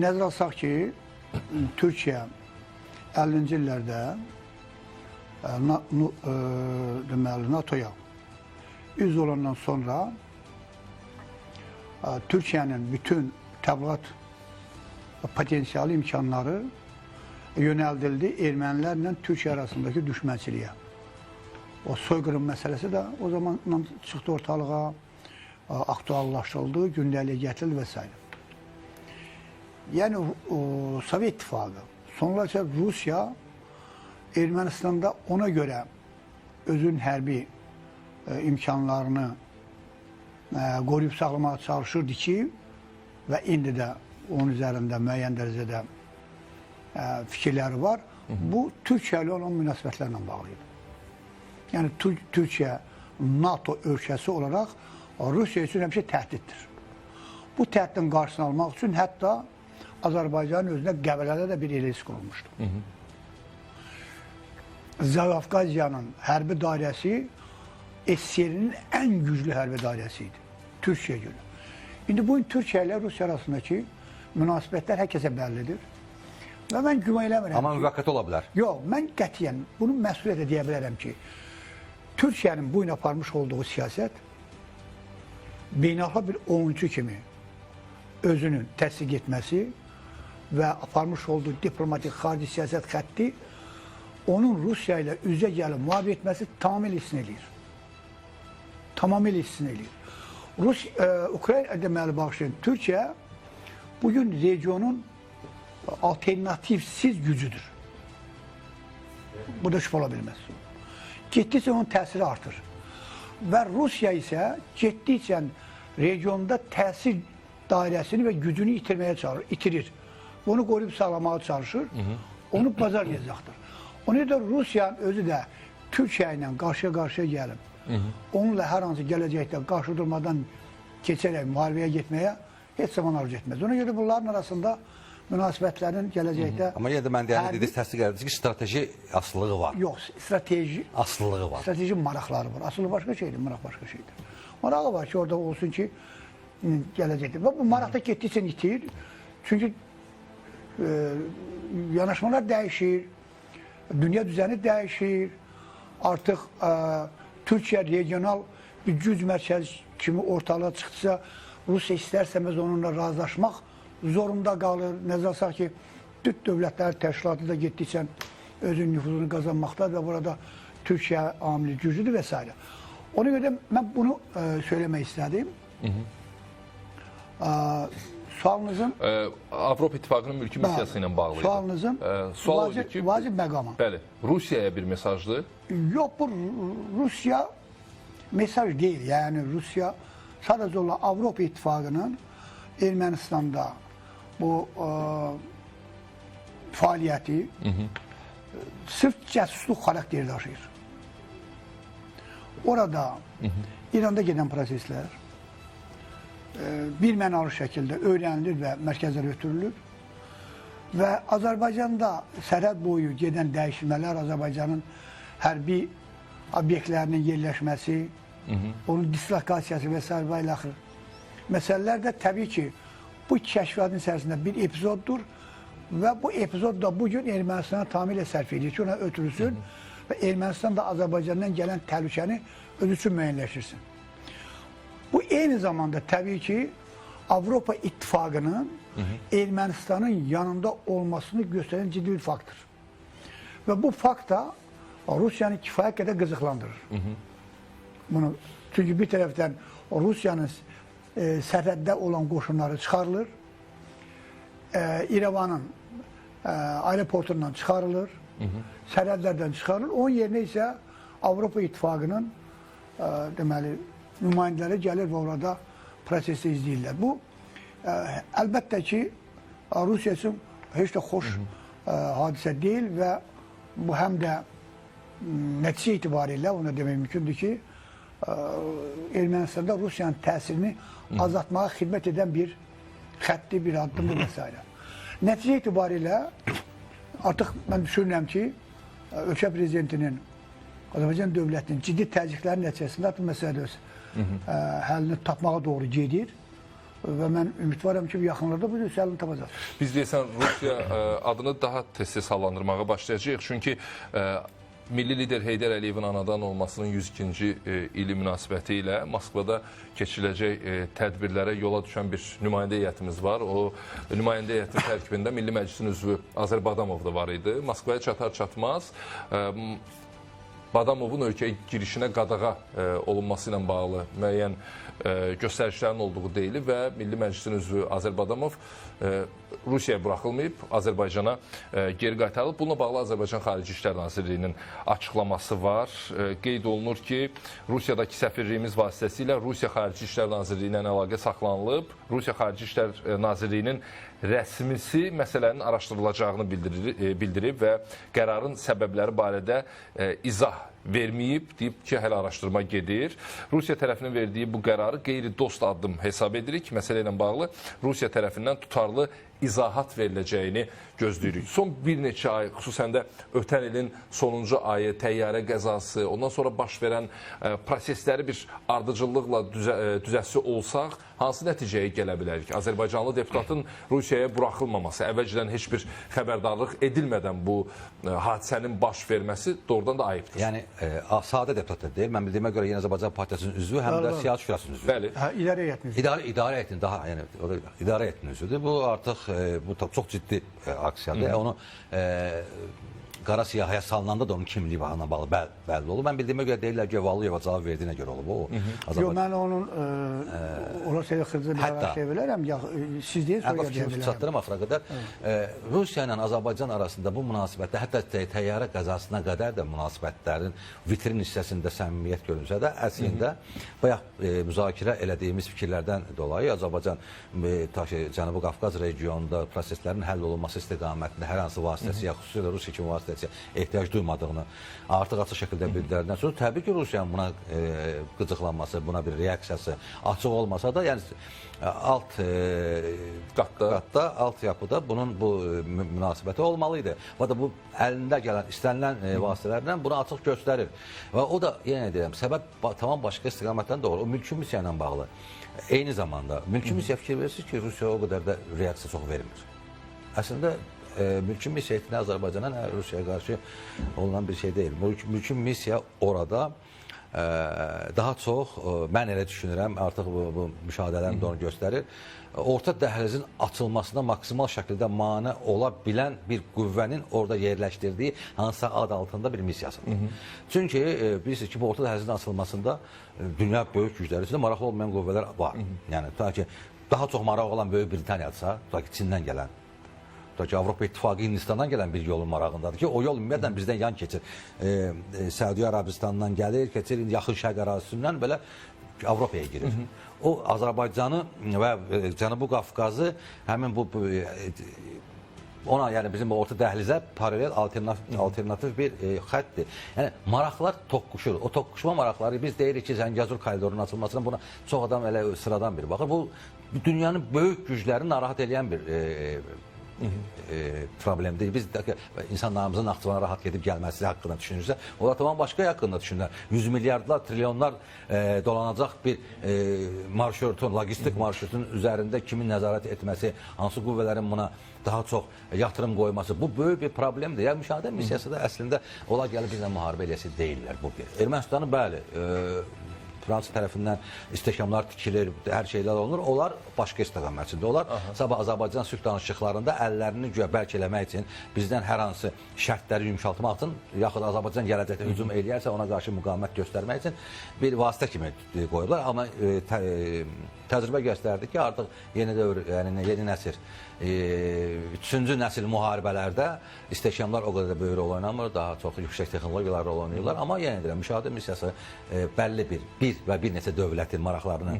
Nəzərə alsaq ki, Türkiyə 50-ci illərdə deməli NATO-ya üzv olandan sonra Türkiyənin bütün təbliğat potensialı imkanları yönəldildi ermənilərlə Türkiyə arasındakı düşmənçiliyə. O soyqırım məsələsi də o zaman çıxdı ortalığa, aktuallaşdırıldı, gündəliyə gətirildi və s. Yəni Sovet İttifaqı, sonra isə Rusiya Ermənistanda ona görə özünün hərbi imkanlarını qoruyub saxlamağa çalışırdı ki, və indi də onun üzərində müəyyən dərəcədə fikirləri var. Bu, Türkiyə ilə olan münasibətlərlə bağlı idi. Yəni, Türkiyə NATO ölkəsi olaraq Rusiya üçün həmişə təhdiddir. Bu təhdidin qarşısını almaq üçün hətta Azərbaycanın özünə Qəbələdə də bir LS qurulmuşdu. Zaqafqaziyanın hərbi dairəsi SSR-nin ən güclü hərbi dairəsi idi. Türkiyə görə. İndi bugün Türkiyə ilə Rusiya arasındakı münasibətlər hər kəsə bəllidir. Və mən güman eləmirəm. Amma müvəqqəti ola bilər. Yox, mən qətiyyən bunu məsuliyyətlə deyə bilərəm ki, Türkiyənin bu gün aparmış olduğu siyasət beynəlxalq bir oyunçu kimi özünün təsdiq etməsi və aparmış olduğu diplomatik xarici siyasət xətti onun Rusiya ilə üzə gəlib müharibə etməsi tamamilə istisna eləyir. Tamamilə istisna eləyir. Ukrayna deməli, bağışlayın, Türkiyə bugün regionun alternativsiz gücüdür. Bu da şübhə ola bilməz. Getdikcə onun təsiri artır. Və Rusiya isə getdikcə regionda təsir dairəsini və gücünü itirməyə çalışır, itirir. Onu qoruyub sağlamağa çalışır, onu bacarmayacaqdır. Ona görə Rusiyanın özü də Türkiyə ilə qarşıya-qarşıya gəlib, onunla hər hansı gələcəkdə qarşı durmadan keçərək müharibəyə getməyə heç zaman arzu etməz. Ona görə bunların arasında münasibətlərin gələcəkdə... Amma yenə də mən deyəndə dediniz, təsdiq edirdiniz ki, strateji asılılığı var. Yox, strateji... Asılılığı var. Strateji maraqları var. Asılı başqa şeydir, maraq başqa şeydir. Marağı var ki, orada olsun ki, gələcəkdir. Və bu maraq da getdikcə itir. Çünki yanaşmalar dəyişir, dünya düzəni dəyişir. Artıq Türkiyə regional bir güc mərkəzi kimi ortalığa çıxdısa, Rusiya istər-istəməz onunla razılaşmaq zorunda qalır. Nəzərə alsaq ki, Türk Dövlətləri Təşkilatı da getdikcə özünün nüfuzunu qazanmaqdadır və burada Türkiyə amili güclüdür və s. Ona görə mən bunu söyləmək istədim. Sualınızın... Avropa İttifaqının mülki missiyası ilə bağlı idi. Sualınızın vacib məqamı. Bəli, Rusiyaya bir mesajdır. Yox, bu Rusiya mesaj deyil. Yəni Rusiya sadəcə olaraq Avropa İttifaqının Ermənistanda bu fəaliyyəti sırf cəsusluq xarakteri daşıyır. Orada İranda gedən proseslər bir mənalı şəkildə öyrənilir və mərkəzlərə ötürülür və Azərbaycanda sərhəd boyu gedən dəyişmələr, Azərbaycanın hərbi obyektlərinin yerləşməsi, onun dislokasiyası və s. və ilaxır məsələlər də təbii ki, bu kəşfiyyatın içərisində bir epizoddur və bu epizod da bugün Ermənistana tamamilə sərf edir ki, ona ötürülsün və Ermənistan da Azərbaycandan gələn təhlükəni özü üçün müəyyənləşdirsin. Bu eyni zamanda təbii ki, Avropa İttifaqının Ermənistanın yanında olmasını göstərən ciddi bir faktdır. Və bu fakt da Rusiyanı kifayət qədər qızıqlandırır. Bunu, çünki bir tərəfdən Rusiyanın sərhəddə olan qoşunları çıxarılır, İrəvanın aeroportundan çıxarılır, sərhədlərdən çıxarılır. Onun yerinə isə Avropa İttifaqının deməli, nümayəndələri gəlir və orada prosesi izləyirlər. Bu, əlbəttə ki, Rusiya üçün heç də xoş hadisə deyil və bu həm də nəticə itibarilə ona demək mümkündür ki, Ermənistanda Rusiyanın təsirini azaltmağa xidmət edən bir xətti, bir addımdır və s. Nəticə itibarilə artıq mən düşünürəm ki, ölkə prezidentinin, Azərbaycan dövlətinin ciddi təzyiqlərin nəticəsində artıq məsələ həllini tapmağa doğru gedir. Və mən ümidvaram ki, yaxınlarda bu öz həllini tapacaq. Biz deyəsən Rusiya adını daha tez-tez hallandırmağa başlayacağıq. Çünki milli lider Heydər Əliyevin anadan olmasının 102-ci ili münasibəti ilə Moskvada keçiriləcək tədbirlərə yola düşən bir nümayəndə heyətimiz var. O nümayəndə heyətinin tərkibində Milli Məclisin üzvü Azər Badamov da var idi. Moskvaya çatar-çatmaz Badamovun ölkəyə girişinə qadağa olunması ilə bağlı müəyyən göstərişlərin olduğu deyilir və Milli Məclisin üzvü Azər Badamov Rusiyaya buraxılmayıb, Azərbaycana geri qaytarılıb. Bununla bağlı Azərbaycan Xarici İşlər Nazirliyinin açıqlaması var. Qeyd olunur ki, Rusiyadakı səfirliyimiz vasitəsilə Rusiya Xarici İşlər Nazirliyi ilə əlaqə saxlanılıb. Rusiya Xarici İşlər Nazirliyinin rəsmisi məsələnin araşdırılacağını bildirib və qərarın səbəbləri barədə izah verməyib, deyib ki, hələ araşdırma gedir. Rusiya tərəfinin verdiyi bu qərarı qeyri-dost addım hesab edirik. Məsələ ilə bağlı Rusiya tərəfindən tutarlı izahat veriləcəyini gözləyirik. Son bir neçə ay, xüsusən də ötən ilin sonuncu ayı, təyyarə qəzası, ondan sonra baş verən prosesləri bir ardıcıllıqla düzəsi olsaq, hansı nəticəyə gələ bilərik? Azərbaycanlı deputatın Rusiyaya buraxılmaması, əvvəlcədən heç bir xəbərdarlıq edilmədən bu hadisənin baş verməsi doğrudan da ayıbdır. Yəni sadə deputat da deyil. Mən bildiyimə görə Yeni Azərbaycan Partiyasının üzvü, həm də Siyasi Şurasının üzvü. Bəli. Hə, idarə heyətinin üzvü. İdarə heyətinin daha, yəni idarə heyətinin üzvüdür. Bu artıq bu çox ciddi aksiyadır. Onu qara siyahıya salınanda da onun kimliyi bağlı bəlli olub. Mən bildiyimə görə deyirlər ki, Valıyeva cavab verdiyinə görə olub o. Yox, mən onun ola səviyyə xırda bir araşdıra bilərəm. Ya, siz deyin, sonra deyə bilərəm. Çatdırım axıra qədər. Rusiya ilə Azərbaycan arasında bu münasibətdə, hətta təyyarə qəzasına qədər də münasibətlərin vitrin hissəsində səmimiyyət görünsə də, əslində bayaq müzakirə elədiyimiz fikirlərdən dolayı Azərbaycan Cənubi Qafqaz regionunda proseslərin həll olunması istiqamətində hər hansı vasitəsi, xüsusilə Rusiya kimi vasitəsi ehtiyac duymadığını artıq açıq şəkildə bildirəndən sonra təbii ki, Rusiyanın buna qıcıqlanması, buna bir reaksiyası açıq olmasa da, yəni alt qatda, alt yapıda bunun bu münasibəti olmalı idi. Və da bu əlində gələn, istənilən vasitələrlə bunu açıq göstərir. Və o da, yenə deyirəm, səbəb tamam başqa istiqamətdən doğru. O mülki missiya ilə bağlı. Eyni zamanda mülki missiya fikir verirsiniz ki, Rusiya o qədər də reaksiya çox vermir. Əslində mülki missiya nə Azərbaycana, nə Rusiyaya qarşı olunan bir şey deyil. Mülki missiya orada daha çox, mən elə düşünürəm, artıq bu müşahidələrim də onu göstərir, orta dəhlizin açılmasına maksimal şəkildə mane ola bilən bir qüvvənin orada yerləşdirdiyi hansısa ad altında bir missiyasıdır. Çünki bilirsiniz ki, bu orta dəhlizin açılmasında dünya böyük gücləri içində maraqlı olmayan qüvvələr var. Yəni, tutaq ki, daha çox maraq olan Böyük Britaniyadırsa, tutaq ki, Çindən gələn, tutaq ki, Avropa İttifaqı Hindistandan gələn bir yolun marağındadır ki, o yol ümumiyyətlə bizdən yan keçir. Səudiyyə Ərəbistandan gəlir, keçir, Yaxın Şərq ərazisindən belə Avropaya girir. O Azərbaycanı və Cənubi Qafqazı həmin bu ona, yəni bizim orta dəhlizə paralel alternativ bir xəttdir. Yəni maraqlar toqquşur. O toqquşma maraqları, biz deyirik ki, Zəngəzur koridorunun açılmasına buna çox adam elə sıradan bir baxır. Bu dünyanın böyük güclərini narahat eləyən bir problemdir. Biz insanlarımızın Naxçıvana rahat gedib gəlməsi haqqında düşünürsə, onlar tamam başqa haqqında düşünürlər. 100 milyardlar, trilyonlar dolanacaq bir marşrutun, logistik marşrutun üzərində kimin nəzarət etməsi, hansı qüvvələrin buna daha çox yatırım qoyması, bu böyük bir problemdir. Yəni müşahidə missiyası da əslində onlar gəlib bizlə müharibə eləyəsi deyirlər bu bir. Ermənistanı bəli, Fransa tərəfindən istehkamlar tikilir, hər şeylər olunur. Onlar başqa istiqamət içində. Onlar sabah Azərbaycan sülh danışıqlarında əllərini güya bərk eləmək üçün, bizdən hər hansı şərtləri yumşaltmaq üçün, yaxud Azərbaycan gələcəkdə hücum eləyərsə ona qarşı müqavimət göstərmək üçün bir vasitə kimi qoyublar. Amma təcrübə göstərdi ki, artıq yeni dövr, yəni yeni nəsil, üçüncü nəsil müharibələrdə istehkamlar o qədər də böyük rol oynamır, daha çox yüksək texnologiyalar rol oynayırlar. Amma yenə deyirəm, müşahidə missiyası bəlli bir və bir neçə dövlətin maraqlarını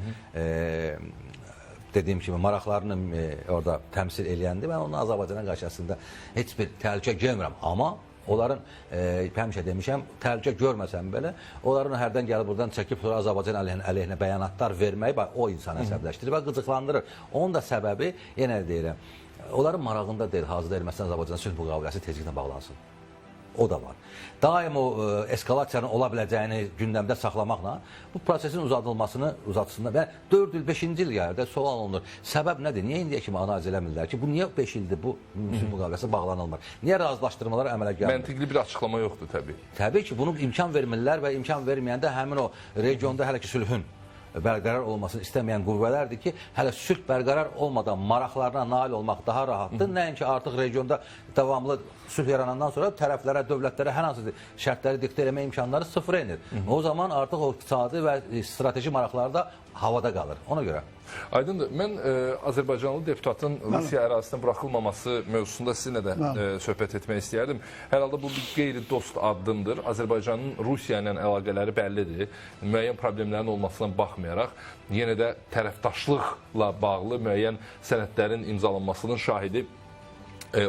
dediyim kimi maraqlarını orada təmsil eləyəndir. Mən onun Azərbaycana qarşı əslində heç bir təhlükə görmürəm, amma onların, həmişə demişəm, təhlükə görməsəm belə, onların hərdən gəlib buradan çəkib sonra Azərbaycan əleyhinə bəyanatlar verməyi o insanı əsəbləşdirir və qıcıqlandırır. Onun da səbəbi, yenə də deyirəm, onların marağında deyil, hazırda Ermənistan-Azərbaycan sülh müqaviləsi tezliklə bağlansın. O da var. Daim o eskalasiyanın ola biləcəyini gündəmdə saxlamaqla bu prosesin uzadılmasını uzatsınlar və 4 il, 5-ci il gəldi, sual olunur. Səbəb nədir? Niyə indiyə kimi analiz eləmirlər ki, bu niyə 5 ildir bu sülh müqaviləsi bağlanılmır? Niyə razılaşdırmalar əmələ gəlmir? Məntiqli bir açıqlama yoxdur təbii. Təbii ki, bunu imkan vermirlər və imkan verməyəndə həmin o regionda hələ ki sülhün bərqərar olmasını istəməyən qüvvələrdir ki, hələ sülh bərqərar olmadan maraqlarına nail olmaq daha rahatdır. Nəinki artıq regionda davamlı sülh yaranandan sonra tərəflərə, dövlətlərə hər hansı şərtləri diktə eləmə imkanları sıfıra enir. O zaman artıq o iqtisadi və strateji maraqlar da havada qalır. Ona görə. Aydındır. Mən Azərbaycanlı deputatın Rusiya ərazisinə buraxılmaması mövzusunda sizinlə də söhbət etmək istəyərdim. Hər halda bu bir qeyri-dost addımdır. Azərbaycanın Rusiya ilə əlaqələri bəllidir. Müəyyən problemlərin olmasına baxmayaraq, yenə də tərəfdaşlıqla bağlı müəyyən sənədlərin imzalanmasının şahidi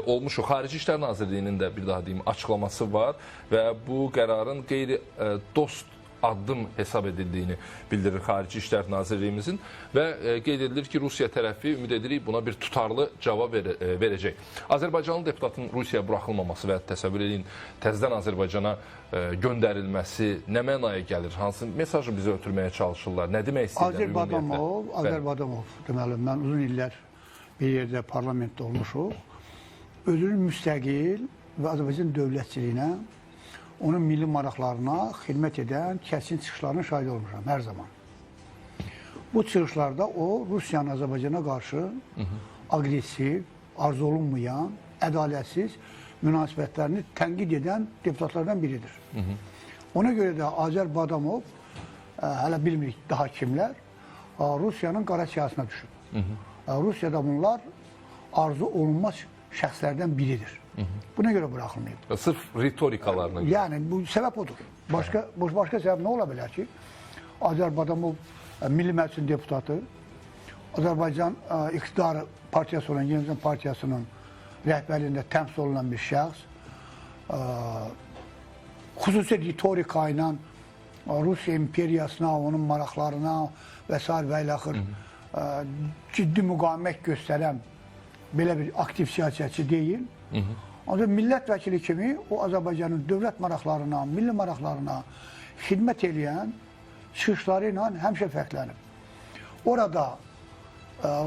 olmuşuq. Xarici İşlər Nazirliyinin də bir daha deyim açıqlaması var və bu qərarın qeyri-dost addım hesab edildiyini bildirir Xarici İşlər Nazirliyimizin və qeyd edilir ki, Rusiya tərəfi ümid edirik buna bir tutarlı cavab verəcək. Azərbaycanlı deputatın Rusiyaya buraxılmaması və təsəvvür edin təzədən Azərbaycana göndərilməsi nə mənaya gəlir? Hansı mesajı bizə ötürməyə çalışırlar? Nə demək istəyirlər ümumiyyətlə? Azər Badamov, deməli, mən uzun illər bir yerdə parlamentdə olmuşuq. Özünün müstəqil və Azərbaycan dövlətçiliyinə, onun milli maraqlarına xidmət edən kəsin çıxışlarının şahidi olmuşam hər zaman. Bu çıxışlarda o, Rusiyanın Azərbaycana qarşı aqressiv, arzu olunmayan, ədalətsiz münasibətlərini tənqid edən deputatlardan biridir. Ona görə də Azər Badamov, hələ bilmirik daha kimlər, Rusiyanın qara siyahısına düşüb. Rusiyada bunlar arzu olunmaz şəxslərdən biridir. Buna görə buraxılmayıb. Sırf ritorikalarına görə. Yəni bu səbəb odur. Başqa səbəb nə ola bilər ki? Azər Badamov Milli Məclisin deputatı, Azərbaycan iqtidar partiyası olan Yeni Partiyasının rəhbərliyində təmsil olunan bir şəxs, xüsusi ritorika ilə Rusiya imperiyasına, onun maraqlarına və sair və ilaxır ciddi müqavimət göstərən belə bir aktiv siyasətçi deyil. Ancaq millət vəkili kimi o Azərbaycanın dövlət maraqlarına, milli maraqlarına xidmət eləyən çıxışları ilə həmişə fərqlənib. Orada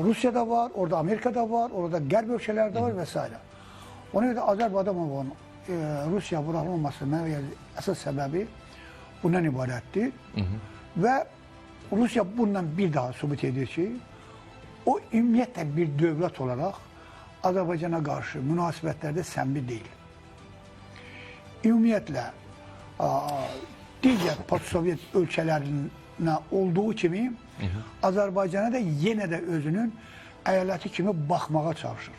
Rusiyada var, orada Amerikada var, orada Qərb ölkələri də var və s. Ona görə də Azər Badamovun Rusiya buraxılmaması mənə görə əsas səbəbi bundan ibarətdir. Və Rusiya bundan bir daha sübut edir ki, o ümumiyyətlə bir dövlət olaraq Azərbaycana qarşı münasibətlərdə səmimi deyil. Ümumiyyətlə, digər postsovet ölkələrinə olduğu kimi Azərbaycana da yenə də özünün əyaləti kimi baxmağa çalışır.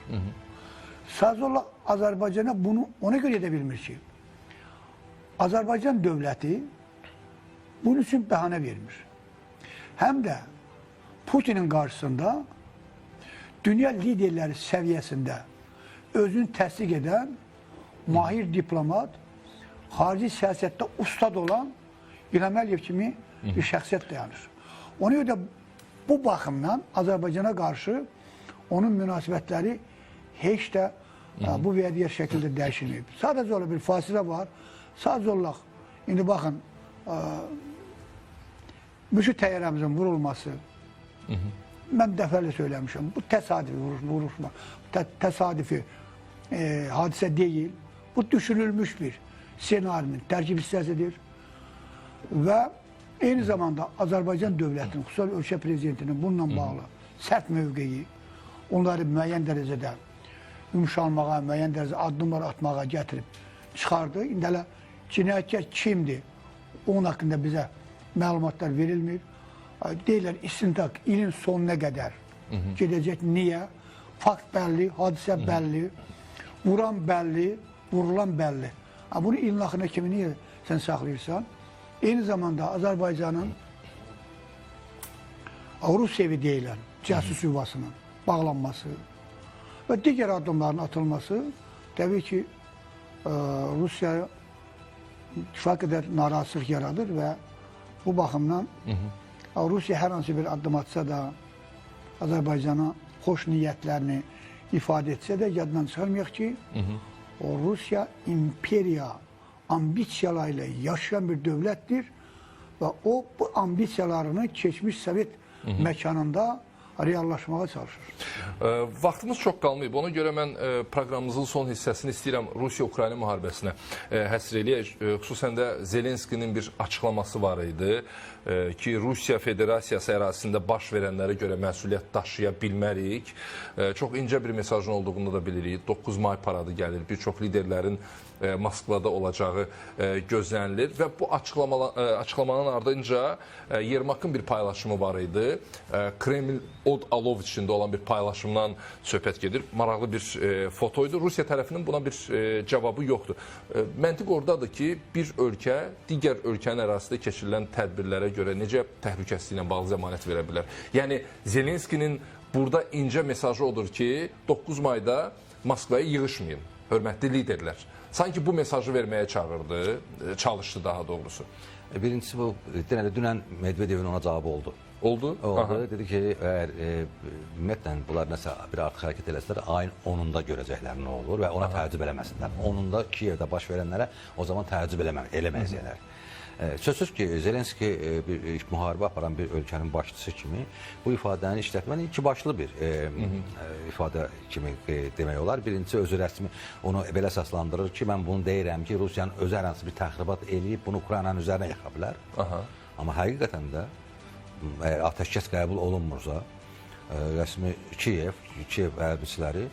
Sadəcə olaraq Azərbaycana bunu ona görə edə bilmir ki, Azərbaycan dövləti bunun üçün bəhanə vermir. Həm də Putinin qarşısında dünya liderləri səviyyəsində özünü təsdiq edən mahir diplomat, xarici siyasətdə ustad olan İlham Əliyev kimi bir şəxsiyyət dayanır. Ona görə də bu baxımdan Azərbaycana qarşı onun münasibətləri heç də bu və ya digər şəkildə dəyişilməyib. Sadəcə olaraq bir fasilə var. Sadəcə olaraq, indi baxın, müşü təyyarəmizin vurulması, mən dəfələrlə söyləmişəm, bu təsadüfi vuruşma, təsadüfi hadisə deyil, bu düşünülmüş bir ssenarinin tərkib hissəsidir və eyni zamanda Azərbaycan dövlətinin, xüsusilə ölkə prezidentinin bununla bağlı sərt mövqeyi onları müəyyən dərəcədə yumşalmağa, müəyyən dərəcədə addımlar atmağa gətirib çıxardı. İndi hələ cinayətkar kimdir, onun haqqında bizə məlumatlar verilmir. Deyirlər, istintaq ilin sonuna qədər gedəcək. Niyə? Fakt bəlli, hadisə bəlli, vuran bəlli, vurulan bəlli. Bunu ilin axırına kimi niyə sən saxlayırsan? Eyni zamanda Azərbaycanın Rus evi deyilən casus yuvasının bağlanması və digər addımların atılması təbii ki, Rusiyaya kifayət qədər narazılıq yaradır və bu baxımdan Rusiya hər hansı bir addım atsa da Azərbaycana xoş niyyətlərini ifadə etsə də yaddan çıxarmayaq ki, O Rusiya imperiya ambisiyalarıyla yaşayan bir dövlətdir və o bu ambisiyalarını keçmiş Sovet məkanında reallaşmağa çalışır. Vaxtımız çox qalmayıb. Ona görə mən proqramımızın son hissəsini istəyirəm Rusiya-Ukrayna müharibəsinə həsr eləyək. Xüsusən də Zelenskinin bir açıqlaması var idi ki, Rusiya Federasiyası ərazisində baş verənlərə görə məsuliyyət daşıya bilmərik. Çox incə bir mesajın olduğunu da bilirik. 9 may paradı gəlir. Bir çox liderlərin Moskvada olacağı gözlənilir və bu açıqlamanın ardınca Yermakın bir paylaşımı var idi. Kreml od alov içində olan bir paylaşımdan söhbət gedir. Maraqlı bir foto idi. Rusiya tərəfinin buna bir cavabı yoxdur. Məntiq oradadır ki, bir ölkə digər ölkənin ərazisində keçirilən tədbirlərə görə necə təhlükəsizliklə bağlı zəmanət verə bilər? Yəni Zelenskinin burada incə mesajı odur ki, 9 mayda Moskvaya yığışmayın, hörmətli liderlər. Sanki bu mesajı verməyə çağırdı, çalışdı daha doğrusu. Birincisi bu, dünən Medvedevin ona cavabı oldu. Oldu? Oldu. Aha. Dedi ki, əgər ümumiyyətlə bunlar nəsə bir artıq hərəkət eləsələr, ayın 10-unda görəcəklər nə olur və ona təəccüb eləməsinlər. 10-unda Kiyevdə baş verənlərə o zaman təəccüb eləməyəcəklər. Sözsüz ki, Zelenski bir müharibə aparan bir ölkənin başçısı kimi bu ifadəni işlətmənin iki başlı bir ifadə kimi demək olar. Birincisi özü rəsmi onu belə əsaslandırır ki, mən bunu deyirəm ki, Rusiyanın özü hər hansı bir təxribat eləyib bunu Ukraynanın üzərinə yıxa bilər. Aha. Amma həqiqətən də əgər atəşkəs qəbul olunmursa, rəsmi Kiyev hərbiçiləri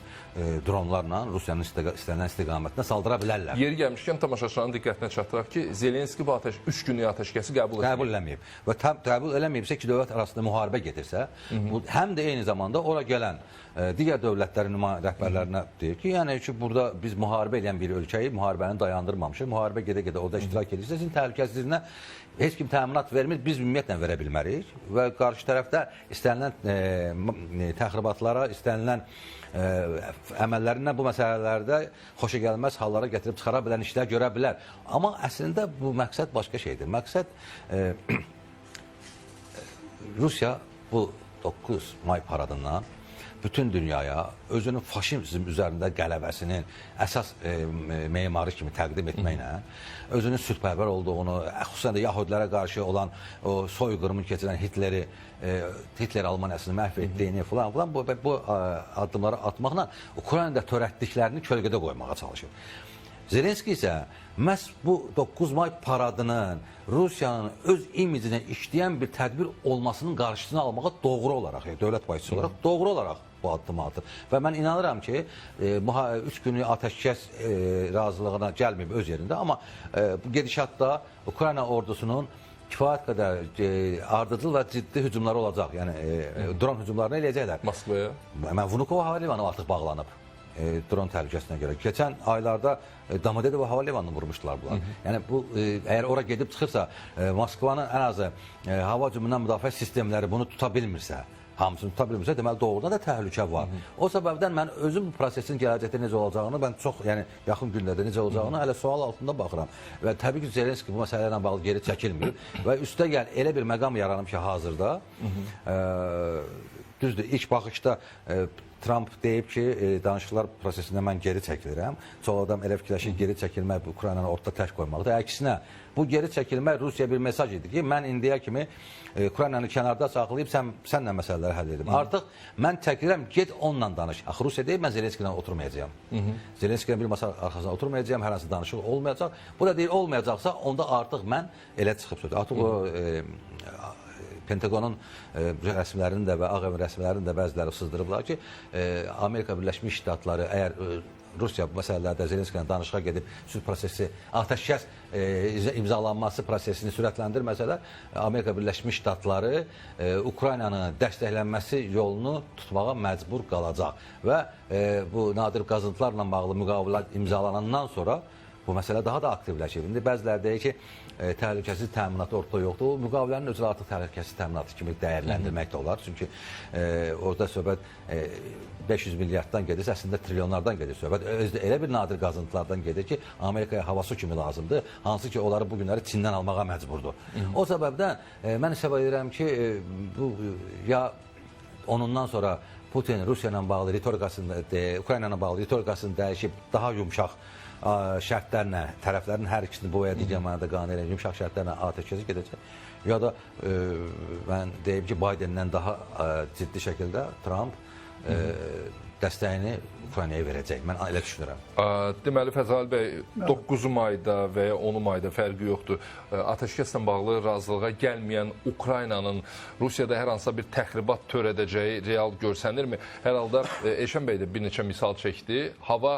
dronlarla Rusiyanın istənilən istiqamətinə saldıra bilərlər. Yeri gəlmişkən tamaşaçıların diqqətinə çatdıraq ki, Zelenski bu 3 günlük atəşkəsi qəbul etməyib. Qəbul eləməyib. Və qəbul eləməyibsə ki, dövlət arasında müharibə gedirsə, bu həm də eyni zamanda ora gələn digər dövlətlərin rəhbərlərinə deyir ki, yəni ki, burada biz müharibə edən bir ölkəyi müharibəni dayandırmamışıq. Müharibə gedə-gedə orada iştirak edirsə, sizin təhlükəsizliyinə heç kim təminat vermir, biz ümumiyyətlə verə bilmərik və qarşı tərəfdə istənilən təxribatlara, istənilən əməllərindən bu məsələlərdə xoşagəlməz hallara gətirib çıxara bilən işlər görə bilər. Amma əslində bu məqsəd başqa şeydir. Məqsəd Rusiya bu 9 may paradından bütün dünyaya özünün faşizm üzərində qələbəsinin əsas memarı kimi təqdim etməklə özünün sülhpərvər olduğunu, xüsusən də yahudilərə qarşı olan o soyqırımı keçirən Hitleri, Hitler Almaniyasını məhv etdiyini filan filan bu addımları atmaqla Ukraynada törətdiklərini kölgədə qoymağa çalışır. Zelenski isə məhz bu 9 may paradının Rusiyanın öz imicinə işləyən bir tədbir olmasının qarşısını almağa doğru olaraq, yəni dövlət başçısı olaraq doğru olaraq bu addımı atır. Və mən inanıram ki, 3 günlük atəşkəs razılığına gəlməyib öz yerində, amma bu gedişatda Ukrayna ordusunun kifayət qədər ardıcıl və ciddi hücumları olacaq. Yəni dron hücumlarını eləyəcəklər. Moskvaya. Mən Vnukovo hava limanı artıq bağlanıb dron təhlükəsinə görə. Keçən aylarda Domodedovo hava limanını vurmuşdular bunlar. Yəni bu əgər ora gedib çıxırsa, Moskvanın ən azı hava hücumundan müdafiə sistemləri bunu tuta bilmirsə, hamısını tuta bilmirsə, deməli doğrudan da təhlükə var. O səbəbdən mən özüm bu prosesin gələcəkdə necə olacağını, mən çox, yəni yaxın günlərdə necə olacağını hələ sual altında baxıram. Və təbii ki, Zelenski bu məsələ ilə bağlı geri çəkilmir və üstəgəl elə bir məqam yaranıb ki, hazırda düzdür, ilk baxışda Trump deyib ki, danışıqlar prosesində mən geri çəkilirəm. Çox adam elə fikirləşir, geri çəkilmək Ukraynanı ortada tək qoymaqdır. Əksinə, bu geri çəkilmək Rusiyaya bir mesaj idi ki, mən indiyə kimi Ukraynanı kənarda saxlayıb sənlə məsələləri həll edim. Artıq mən çəkilirəm, get onunla danış. Axı Rusiya deyib, mən Zelenski ilə oturmayacağam. Zelenski ilə bir masa arxasına oturmayacağam, hər hansı danışıq olmayacaq. Bu da deyir, olmayacaqsa, onda artıq mən elə çıxıb söz. Artıq o Pentagonun rəsmilərinin də və Ağ Evin rəsmilərinin də bəziləri sızdırıblar ki, Amerika Birləşmiş Ştatları əgər Rusiya bu məsələlərdə Zelenski ilə danışığa gedib sülh prosesi, atəşkəs imzalanması prosesini sürətləndirməsələr, Amerika Birləşmiş Ştatları Ukraynanın dəstəklənməsi yolunu tutmağa məcbur qalacaq və bu nadir qazıntılarla bağlı müqavilə imzalanandan sonra bu məsələ daha da aktivləşir. İndi bəziləri deyir ki, təhlükəsiz təminatı ortada yoxdur. O müqavilənin özü artıq təhlükəsiz təminatı kimi dəyərləndirmək də olar. Çünki orada söhbət 500 milyarddan gedirsə, əslində trilyonlardan gedir söhbət. Özü də elə bir nadir qazıntılardan gedir ki, Amerikaya hava su kimi lazımdır. Hansı ki, onları bu günləri Çindən almağa məcburdur. O səbəbdən mən hesab edirəm ki, bu ya onundan sonra Putin Rusiya ilə bağlı ritorikasını, Ukrayna ilə bağlı ritorikasını dəyişib daha yumşaq şərtlərlə tərəflərin hər ikisini bu və ya digər mənada qane edən yumşaq şərtlərlə atəşkəsə gedəcək. Ya da mən deyim ki, Bidendən daha ciddi şəkildə Trump dəstəyini Ukraynaya verəcək. Mən elə düşünürəm. Deməli Fəzail bəy, 9 mayda və ya 10 mayda fərqi yoxdur. Atəşkəslə bağlı razılığa gəlməyən Ukraynanın Rusiyada hər hansısa bir təxribat törədəcəyi real görsənirmi? Hər halda Elşən bəy də bir neçə misal çəkdi. Hava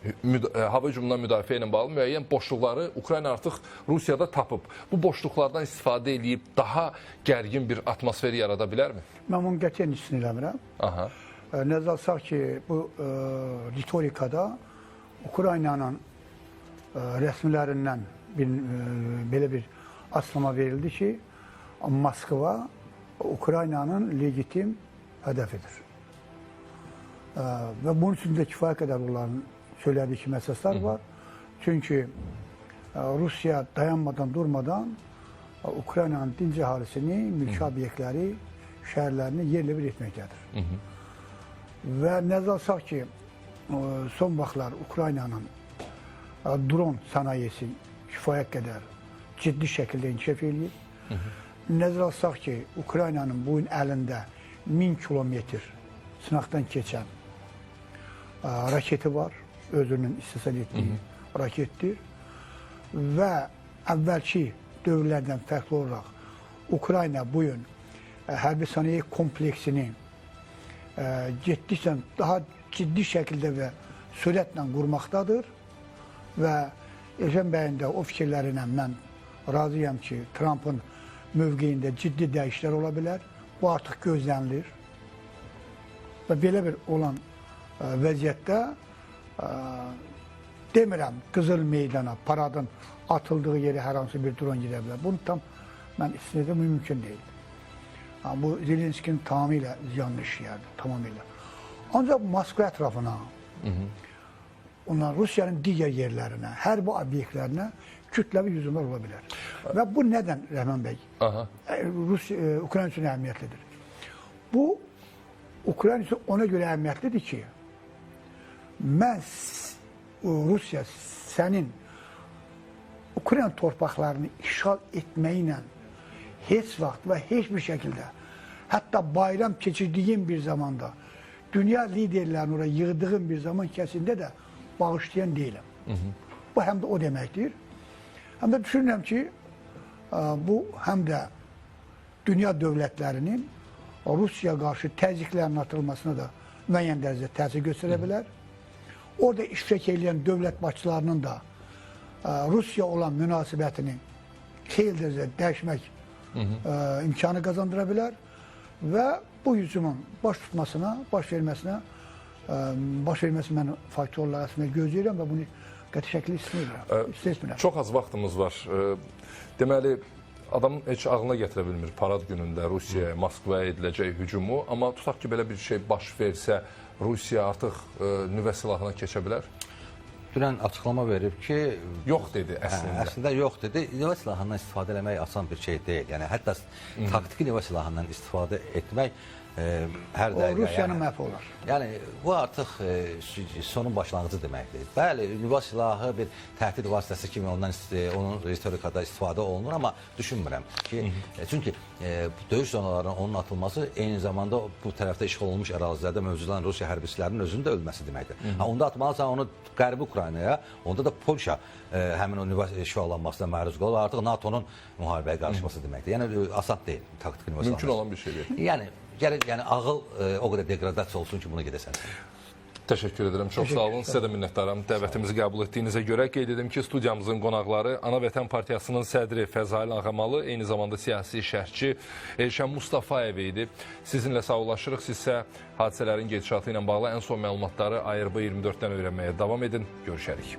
hücumundan müdafiə ilə bağlı müəyyən boşluqları Ukrayna artıq Rusiyada tapıb. Bu boşluqlardan istifadə eləyib daha gərgin bir atmosfer yarada bilərmi? Mən bunu qətiyyən istisna eləmirəm. Aha. Nəzərə alsaq ki, bu ritorikada Ukraynanın rəsmilərindən bir, belə bir açıqlama verildi ki, Moskva Ukraynanın legitim hədəfidir. Və bunun üçün də kifayət qədər onların söylədiyi kimi əsaslar var. Çünki Rusiya dayanmadan, durmadan Ukraynanın dinc əhalisini, mülki obyektləri, şəhərlərini yerlə bir etməkdədir. Və nəzərə alsaq ki, son vaxtlar Ukraynanın dron sənayesi kifayət qədər ciddi şəkildə inkişaf eləyib. Nəzərə alsaq ki, Ukraynanın bu gün əlində 1000 kilometr sınaqdan keçən raketi var, özünün istehsal etdiyi raketdir. Və əvvəlki dövrlərdən fərqli olaraq Ukrayna bu gün hərbi sənaye kompleksini getdikcə daha ciddi şəkildə və sürətlə qurmaqdadır və Elşən bəyin də o fikirləri ilə mən razıyam ki, Trumpın mövqeyində ciddi dəyişikliklər ola bilər. Bu artıq gözlənilir. Və belə bir olan vəziyyətdə demirəm Qızıl Meydana, paradın atıldığı yerə hər hansı bir dron gedə bilər. Bunu tam mən istisna edirəm, mümkün deyil. Bu Zelenskinin tamamilə ziyanlı işləyərdi, tamamilə. Ancaq Moskva ətrafına, ondan Rusiyanın digər yerlərinə, hərbi obyektlərinə kütləvi hücumlar ola bilər. Və bu nədən, Rəhman bəy? Ukrayna üçün əhəmiyyətlidir. Bu, Ukrayna üçün ona görə əhəmiyyətlidir ki, mən Rusiya sənin Ukrayna torpaqlarını işğal etməklə heç vaxt və heç bir şəkildə, hətta bayram keçirdiyin bir zamanda, dünya liderlərini oraya yığdığım bir zaman kəsində də bağışlayan deyiləm. Bu həm də o deməkdir. Həm də düşünürəm ki, bu həm də dünya dövlətlərinin Rusiya qarşı təzyiqlərinin artırılmasına da müəyyən dərəcədə təsir göstərə bilər. Orada iştirak edən dövlət başçılarının da Rusiya olan münasibətini xeyli dərəcədə dəyişmək imkanı qazandıra bilər və bu hücumun baş tutmasına, baş verməsinə, baş verməsi mən faktorlar əslində gözləyirəm və bunu qəti şəkildə istisna etmirəm. Çox az vaxtımız var. Deməli, adam heç ağlına gətirə bilmir parad günündə Rusiyaya, Moskvaya ediləcək hücumu, amma tutaq ki, belə bir şey baş versə, Rusiya artıq nüvə silahına keçə bilər? Dünən açıqlama verib ki, yox dedi əslində. Əslində yox dedi. Nüvə silahından istifadə eləmək asan bir şey deyil. Yəni hətta taktiki nüvə silahından istifadə etmək hər dəqiqə. Rusiyanın məhvi olar. Yəni bu artıq sonun başlanğıcı deməkdir. Bəli, nüvə silahı bir təhdid vasitəsi kimi ondan onun ritorikada istifadə olunur, amma düşünmürəm ki, çünki döyüş zonalarına onun atılması eyni zamanda bu tərəfdə işğal olunmuş ərazilərdə mövcud olan Rusiya hərbiçilərinin özünün də ölməsi deməkdir. Ha, onda atmalısan onu Qərbi Ukraynaya, onda da Polşa həmin o nüvə şüalanmasına məruz qalır. Artıq NATO-nun müharibəyə qarışması deməkdir. Yəni asan deyil taktiki nüvə silahı. Mümkün olan bir şey deyil. Yəni ağıl o qədər deqradasiya olsun ki, bunu gedəsən. Təşəkkür edirəm. Çox sağ olun. Sizə də minnətdaram dəvətimizi qəbul etdiyinizə görə. Qeyd edim ki, studiyamızın qonaqları Ana Vətən Partiyasının sədri Fəzail Ağamalı, eyni zamanda siyasi şərhçi Elşən Mustafayev idi. Sizinlə sağollaşırıq. Siz isə hadisələrin gedişatı ilə bağlı ən son məlumatları ARB 24-dən öyrənməyə davam edin. Görüşərik.